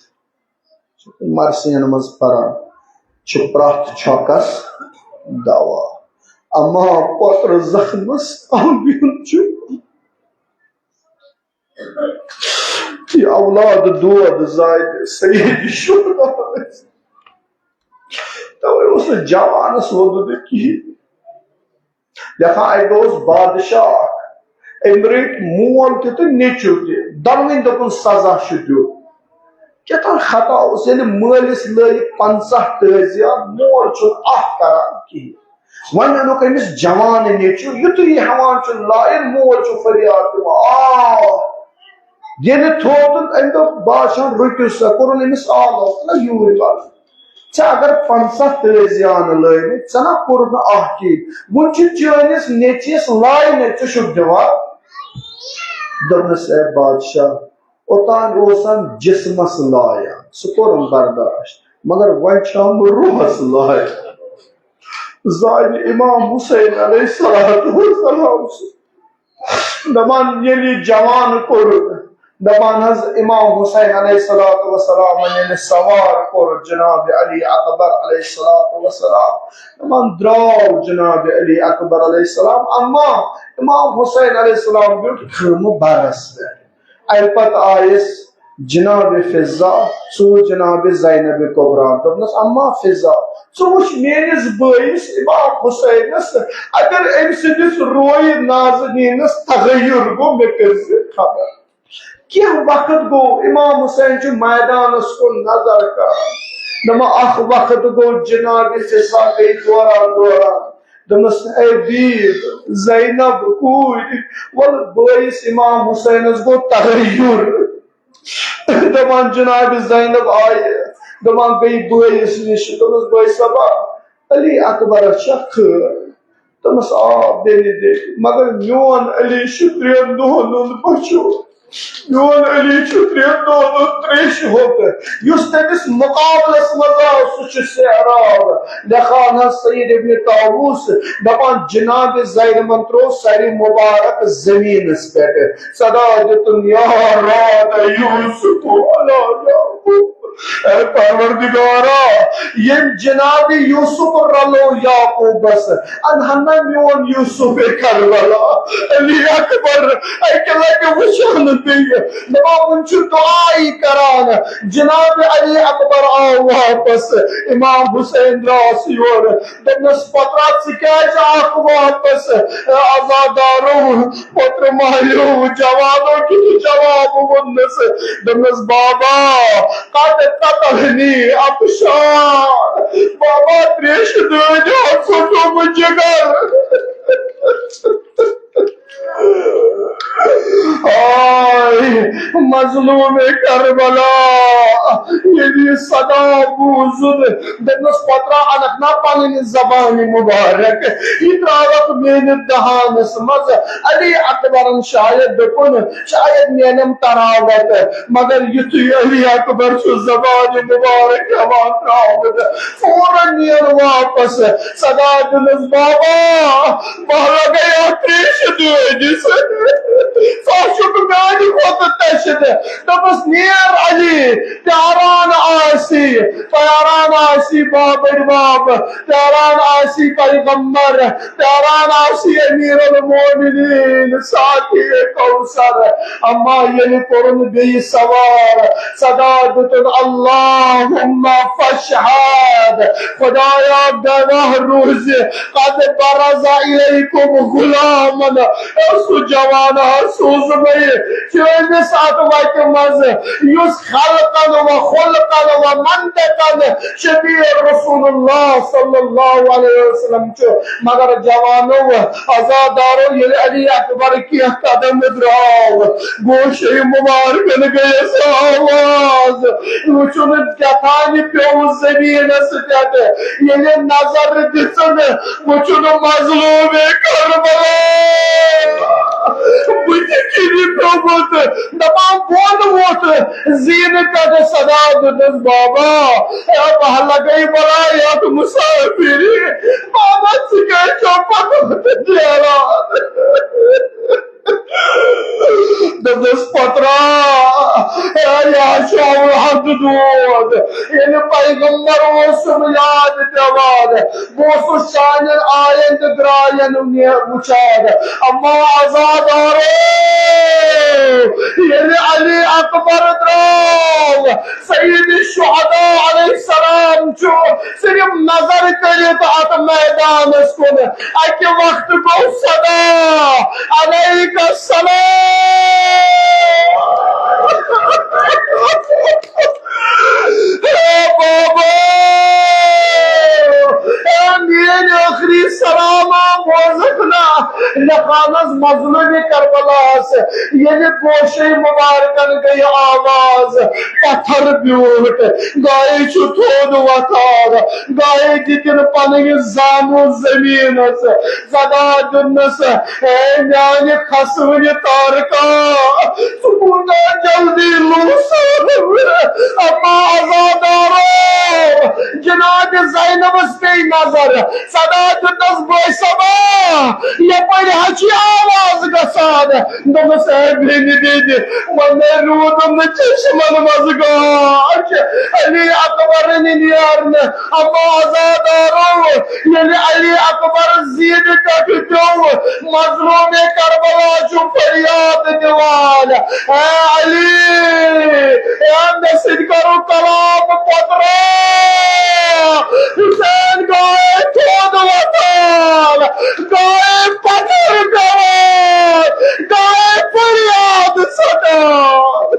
مرثین منٛز پران چھُ پرٛٮ۪تھ چھۄکس دوا، اما پۄترٕ زخمس آمیُن چھُ۔ یہِ اولاد دود زانہِ سید شہداء۔ توے اوس نہٕ جوانس ووٚنمُت کِہیٖنۍ۔ یتھا اکہِ دۄہ اوس بادشاہ اکھ، أمۍ رٔٹۍ مول تہِ تہٕ نیٚچو تہِ، دۄنوٕنۍ دوٚپُن، "سزا چھُ دیُن۔" کیٛاہ تام خطا اوس، ییٚلہِ مٲلِس لٲگۍ پنٛژاہ تعزیہ، مول چھُنہٕ اکھ کران کِہیٖنۍ۔ وۄنۍ اوٚنُکھ أمِس جوان نیٚچو، یُتھُے یہِ ہٮ۪وان چھُ لایِن، مول چھُ فریاد دِوان، "آ!" ییٚلہِ تھوٚو تہٕ أمۍ دوٚپ، "بادشاہن رُکِو سا"، کوٚرُن أمِس آلو، نہ یوٗرۍ وَلہٕ۔ ژےٚ اگر پنٛژاہ تعزیانہٕ لٲگمٕتۍ، ژےٚ نہ کوٚرُتھ نہٕ اکھ کِہیٖنۍ۔ وۄنۍ چھُ چٲنِس نیٚچوِس لاینہٕ، ژٕ چھُکھ دِوان۔ دوٚپنَس، "اے بادشاہ، اوٚتام اوسَن جسمس لایان، سُہ کوٚرُن برداشت، مگر وۄنۍ چھَم روحس لایان۔" زانہِ امام حسین علیہ الصلوۃ والسلام سُنٛد۔ دپان ییٚلہِ یہِ جوان کوٚر، دپان حظ امام حسین علیہ الصلوۃ والسلام ییٚلہِ سوار کوٚر جناب علی اکبر علیہ الصلوۃ والسلام، دپان درٛاو جناب علی اکبر علیہ السلام، اما امام حسین علیہ السلام بیوٗٹھ خیمہٕ برس پٮ۪ٹھ۔ امہِ پتہٕ آیس جناب فضہ، سُہ وُچھ جناب زینب کبریٰ، دوٚپنس، "اما فضہ، ژٕ وُچھ میٲنِس بٲیِس امام حسینس، اگر أمۍ سٕنٛدِس رویہِ نازنیٖنس تغیر گوٚو، مےٚ کٔرۍ زِ خبر۔" کینٛہہ وقت گوٚو، امام حسین چھُ میدانس کُن نظر کران۔ دپان، اکھ وقت گوٚو، جناب فضہ گٔے دوران دوران۔ دوٚپمس، "اے بیب، زینب کوٗرۍ، وَلہٕ بٲیِس امام حسینس گوٚو تغیر۔" دپان جناب زینب آیہِ، دپان گٔے بٲیِس نِش، دوٚپمس، "بٲے صٲبا، علی اکبرس چھا خٲر؟" دوٚپمس، "آ بیٚنہِ دے، مگر میون علی چھُ ترٛٮ۪ن دۄہن ہُنٛد بچومُت۔" میون علی چھُ ترٛٮ۪ن دۄہن ہُنٛد تریشہِ ہوٚت، یُس تٔمِس مُقابلس منٛز آو، سُہ چھُ سہراب۔ لیکھان حظ سید ابن طاووس، دپان، جناب زینبن ترٛوو سرِ مبارک زمینس پٮ۪ٹھ۔ صدا دیُتُن، یا رات یوسف علی یعقوب۔ اے پروردگارا، ییٚمۍ جناب یوسف رلو یعقوبس، انہن نہ میون یوسف کربلا۔ علی اکبر اکہِ لٹہِ وٕچھان بیٚیہِ، دپان، وُنہِ چھُ دعایی کران۔ جناب علی اکبر آو واپس، امام حسین درٛاس یورٕ۔ دوٚپنس، پترا، ژٕ کیازِ آکھ واپس؟ عزادارو، پوترٕ مالیو، جوانو کیُتھ جواب ووٚننس۔ دوٚپنس، بابا، قد قتلنی عطشان۔ بابا، تریشہِ دٲدۍ آو ژوٚٹُم جگر۔ آے مظلوم کربلا، ییٚلہِ یہِ صدا بوٗزُن، دوٚپنس، پترا، انکھ نا پنٕنۍ زبانہِ مبارک، یہِ ترٛاوکھ میٲنِس دہانس منٛز۔ علی اکبرن شاید دوٚپُن، شاید نینم تراوت، مگر یُتھُے علی اکبر چھُ زبانہِ مبارک ہٮ۪وان ترٛاوُن، فوراً نیر واپس۔ صدا دیُنس، بابا، بہٕ لگے اتھ تریشہِ دٲدِس۔ ژٕ چھُکھ میانہِ کھۄتہٕ تشہِ۔ دوٚپمس، نیر علی، پیاران آسی، پیاران آسی بابٕنۍ باب، پیاران آسی پیغمبر، پیاران آسی امیر المومنین، ساقی کوثر۔ اما ییٚلہِ کوٚرُن بیٚیہِ سوار، صدا دیُتُن، اللہم فاشہد، خدایا گواہ روزِ، قد برز الیکم غلامن، سُہ جوان ہا سوٗز مےٚ چٲنِس اتھ وتہِ منٛز، یُس خلقن و خلقن و منطقن شبیہ رسول اللہ صلی اللہ علیہ وسلم چھُ۔ مگر جوانو، عزادارو، ییٚلہِ علی اکبر کینٛہہ قدم درٛاو، گوشے مبارکن گٔیس آواز، وٕچھُن کیٛاہتانۍ پیوٚو زٔمیٖنس پٮ۪ٹھ۔ ییٚلہِ نظر دِژٕن، وٕچھُن مظلوم کربلا، بہٕ تہِ کِنہِ پیوٚمُت۔ دپان بۄن ووٚتھ زیٖنہٕ پٮ۪ٹھ، صدا دیُتنس، بابا، اے بہٕ لگے بلاے اتھ مسافری۔ بابا، ژٕ کیٛازِ چھَکھ پتہٕ پتہٕ نیران؟ دوٚپنس، پترا، اے، یہِ حظ چھُ اولاد دود۔ ییٚلہِ پیغمبر اوسُم یاد پٮ۪وان، بہٕ اوسُس چانٮ۪ن آین تہٕ درٛاین وٕچھان۔ اما عزادارو، ییٚلہِ علی اکبر درٛاو، سید شہداء علیہ السلام چھُ صرف نظر کٔرِتھ اتھ میدانس کُن، اکہِ وقتہٕ گوٚو صدا، علیک السلام۔ اے بابا، اے میٲنۍ ٲخری سلام بوزکھ نا، لیکھان حظ مظلوم کربلاہس، ییٚلہِ گوشے مبارکن گٔیہِ آواز، پتھر بیوٗٹھ، گایہِ چھُ تھوٚد وۄتھان، گایہِ دِتِن پنٕنۍ زامہٕ زٔمیٖنس۔ صدا دیُتنس، اے میانہِ کھسوٕنہِ تارکا، ژٕ کوٗتاہ جلدی لوٗسُکھ۔ اما عزادارو، جناب زینبس پیٚیہِ نظر۔ صدا دیُتنس، بٲے صٲبا، یپٲرۍ حظ چھِ آواز گژھان۔ دوٚپمَس، اے بیٚنہِ، بیٚنہِ، وۄنۍ روٗدُم نہٕ چشمن منٛز گاش۔ علی اکبر نِنیار نہٕ، اما عزادارو، ییٚلہِ علی اکبر زیٖنہِ پٮ۪ٹھ پیوٚو، مظلوم کربلا چھُ فریاد دِوان، اے علی، اے مےٚ سۭتۍ کرو کلام پترا۔ حسین گوٚو تھوٚد وۄتھان، گوٚو پتھر پٮ۪وان، گوٚو فریاد سَتان۔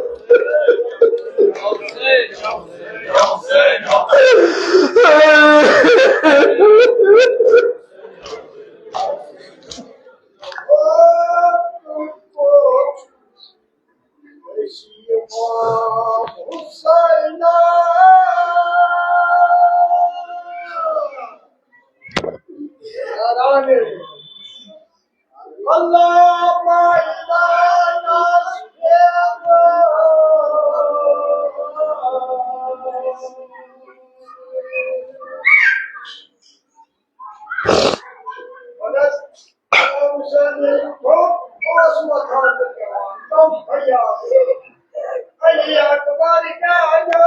اوس وۄتھان تہٕ پٮ۪وان تِم فریاد۔ علی اکبر جانو۔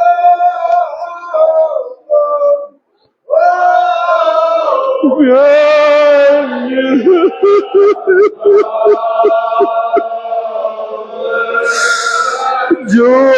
جو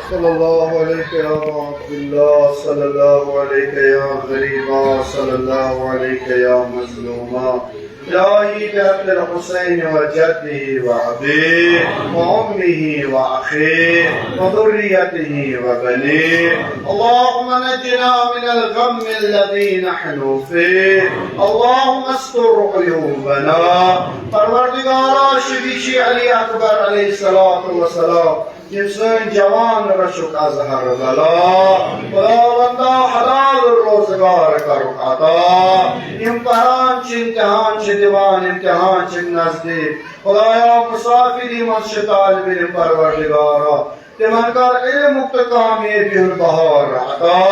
صلى الله عليك يا أبا عبد الله، صلى الله عليك يا غريبا، صلى الله عليك يا مظلوما. إلهي بحق الحسين وجده وأبيه وأمه وأخيه وذريته وبنيه، اللهم نجنا من الغم الذي نحن فيه، اللهم استر عيوبنا. پروردگارا، شفیع علی اکبر علیہ الصلوۃ والسلام، یِم سٲنۍ جوان رچھُکھ از ہر بلا۔ خداوندا، حلال روزگار کرُکھ عطا۔ یِم پران چھِ، امتحان چھِ دِوان، امتحان چھِ نزدیٖک۔ خدایا، مسافری منٛز چھِ طالب علم، پروردگارا، تِمن کر علمُک تہٕ کامیٲبی ہُنٛد بہار عطا۔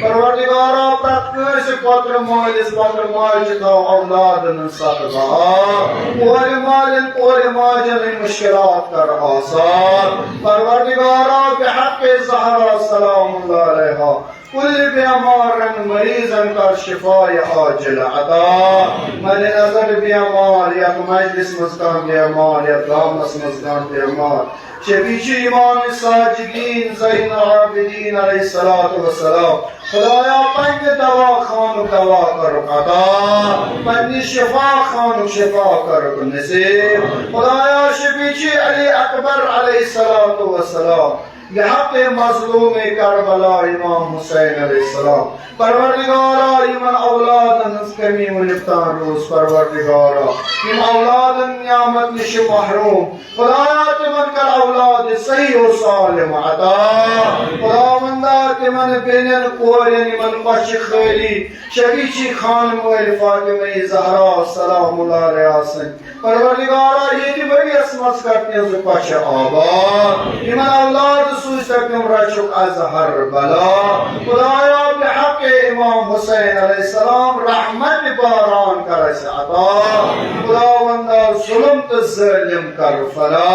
پروردگارا، پرٛٮ۪تھ کٲنٛسہِ پۄترٕ مٲلِس، پۄترٕ ماجہِ تھاو اولادن ہٕنٛز ستھ بہار۔ کورِ مالٮ۪ن، کورِ ماجٮ۪ن ہٕنٛدۍ مُشکلات کر آسان۔ پروردگارا، بحق زہرا سلام اللہ علیہا، کُلہِ بیمارن مریضن کر شفای عاجل عطا۔ مدِ نظر بیمار یتھ مجلس منٛز کانٛہہ بیمار، یتھ گامس منٛز کانٛہہ بیمار، شفیع امام ساجدین زین العابدین علیہ الصلوۃ والسلام، خدایا، پننہِ دوا خانُک دوا کرُکھ عطا، پننہِ شفا خانُک شفا کرُکھ نصیب۔ خدایا، شفیع علی اکبر علیہ الصلوۃ والسلام، بحق مظلوم کربلا امام حسین علیہ السلام، پروردگارا، یِمن اولادن ہٕنٛز کمی وُنیُک تام روٗز، پروردگارا، یِم اولادن نعمت نِش محروم، خدایا، تِمن کر اولاد صحیح و سالم عطا۔ خداوندا، تِمن بیٚنٮ۪ن کورٮ۪ن، یِمن کۄچھِ خٲلی شفیع خان مٲلۍ فاطمہ زہرا سلام اللہ علیہا سٕنٛدۍ، پروردگارا، ییٚتہِ ؤریَس منٛز کر تِہنٛزٕ کۄچھِ آباد۔ یِمن اولاد سوٗزتکھ تِم رچھُکھ از ہر بلا۔ خدایا، بحق امام حسین علیہ السلام رحمت باران کر اسہِ عطا۔ خداوندا، ظلم تہٕ ظٲلم کر فنا،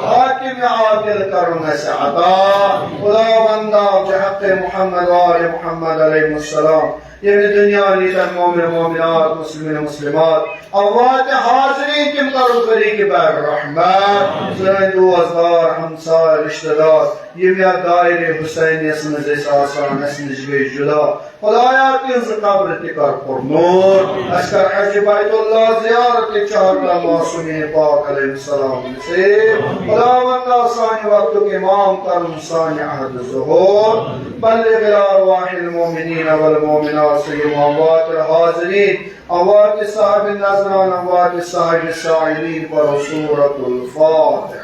حاکم عادل کرُن اسہِ عطا۔ خداوندا، بحق محمد و آل محمد علیہ السلام، ییٚمہِ دُنیا نیٖتن مومن مومنات، مسلمین مسلمات، اموات حاضرین، تِم کرو طریق بر رحمت۔ سٲنۍ دوستدار، ہمساے، رشتہٕ دار، یِم یتھ دایرِ حسینیس منٛز ٲسۍ آسان، اسہِ نِش گٔے جدا۔ خدایا، تِہنٛز قبر تہِ کر پُرنور۔ اسہِ کر حج بیت اللہ زیارت چہارلہ معصومین پاک علیہ السلام نصیب۔ خداوندا، سانہِ وقتُک امام کرُن سانہِ عہد ظہور۔ بلغ الارواح المؤمنین والمؤمنات، سید اموات الحاضرین، اموات صاحب نذران، اموات صاحب سائلین، پرو سورۃ الفاتحہ۔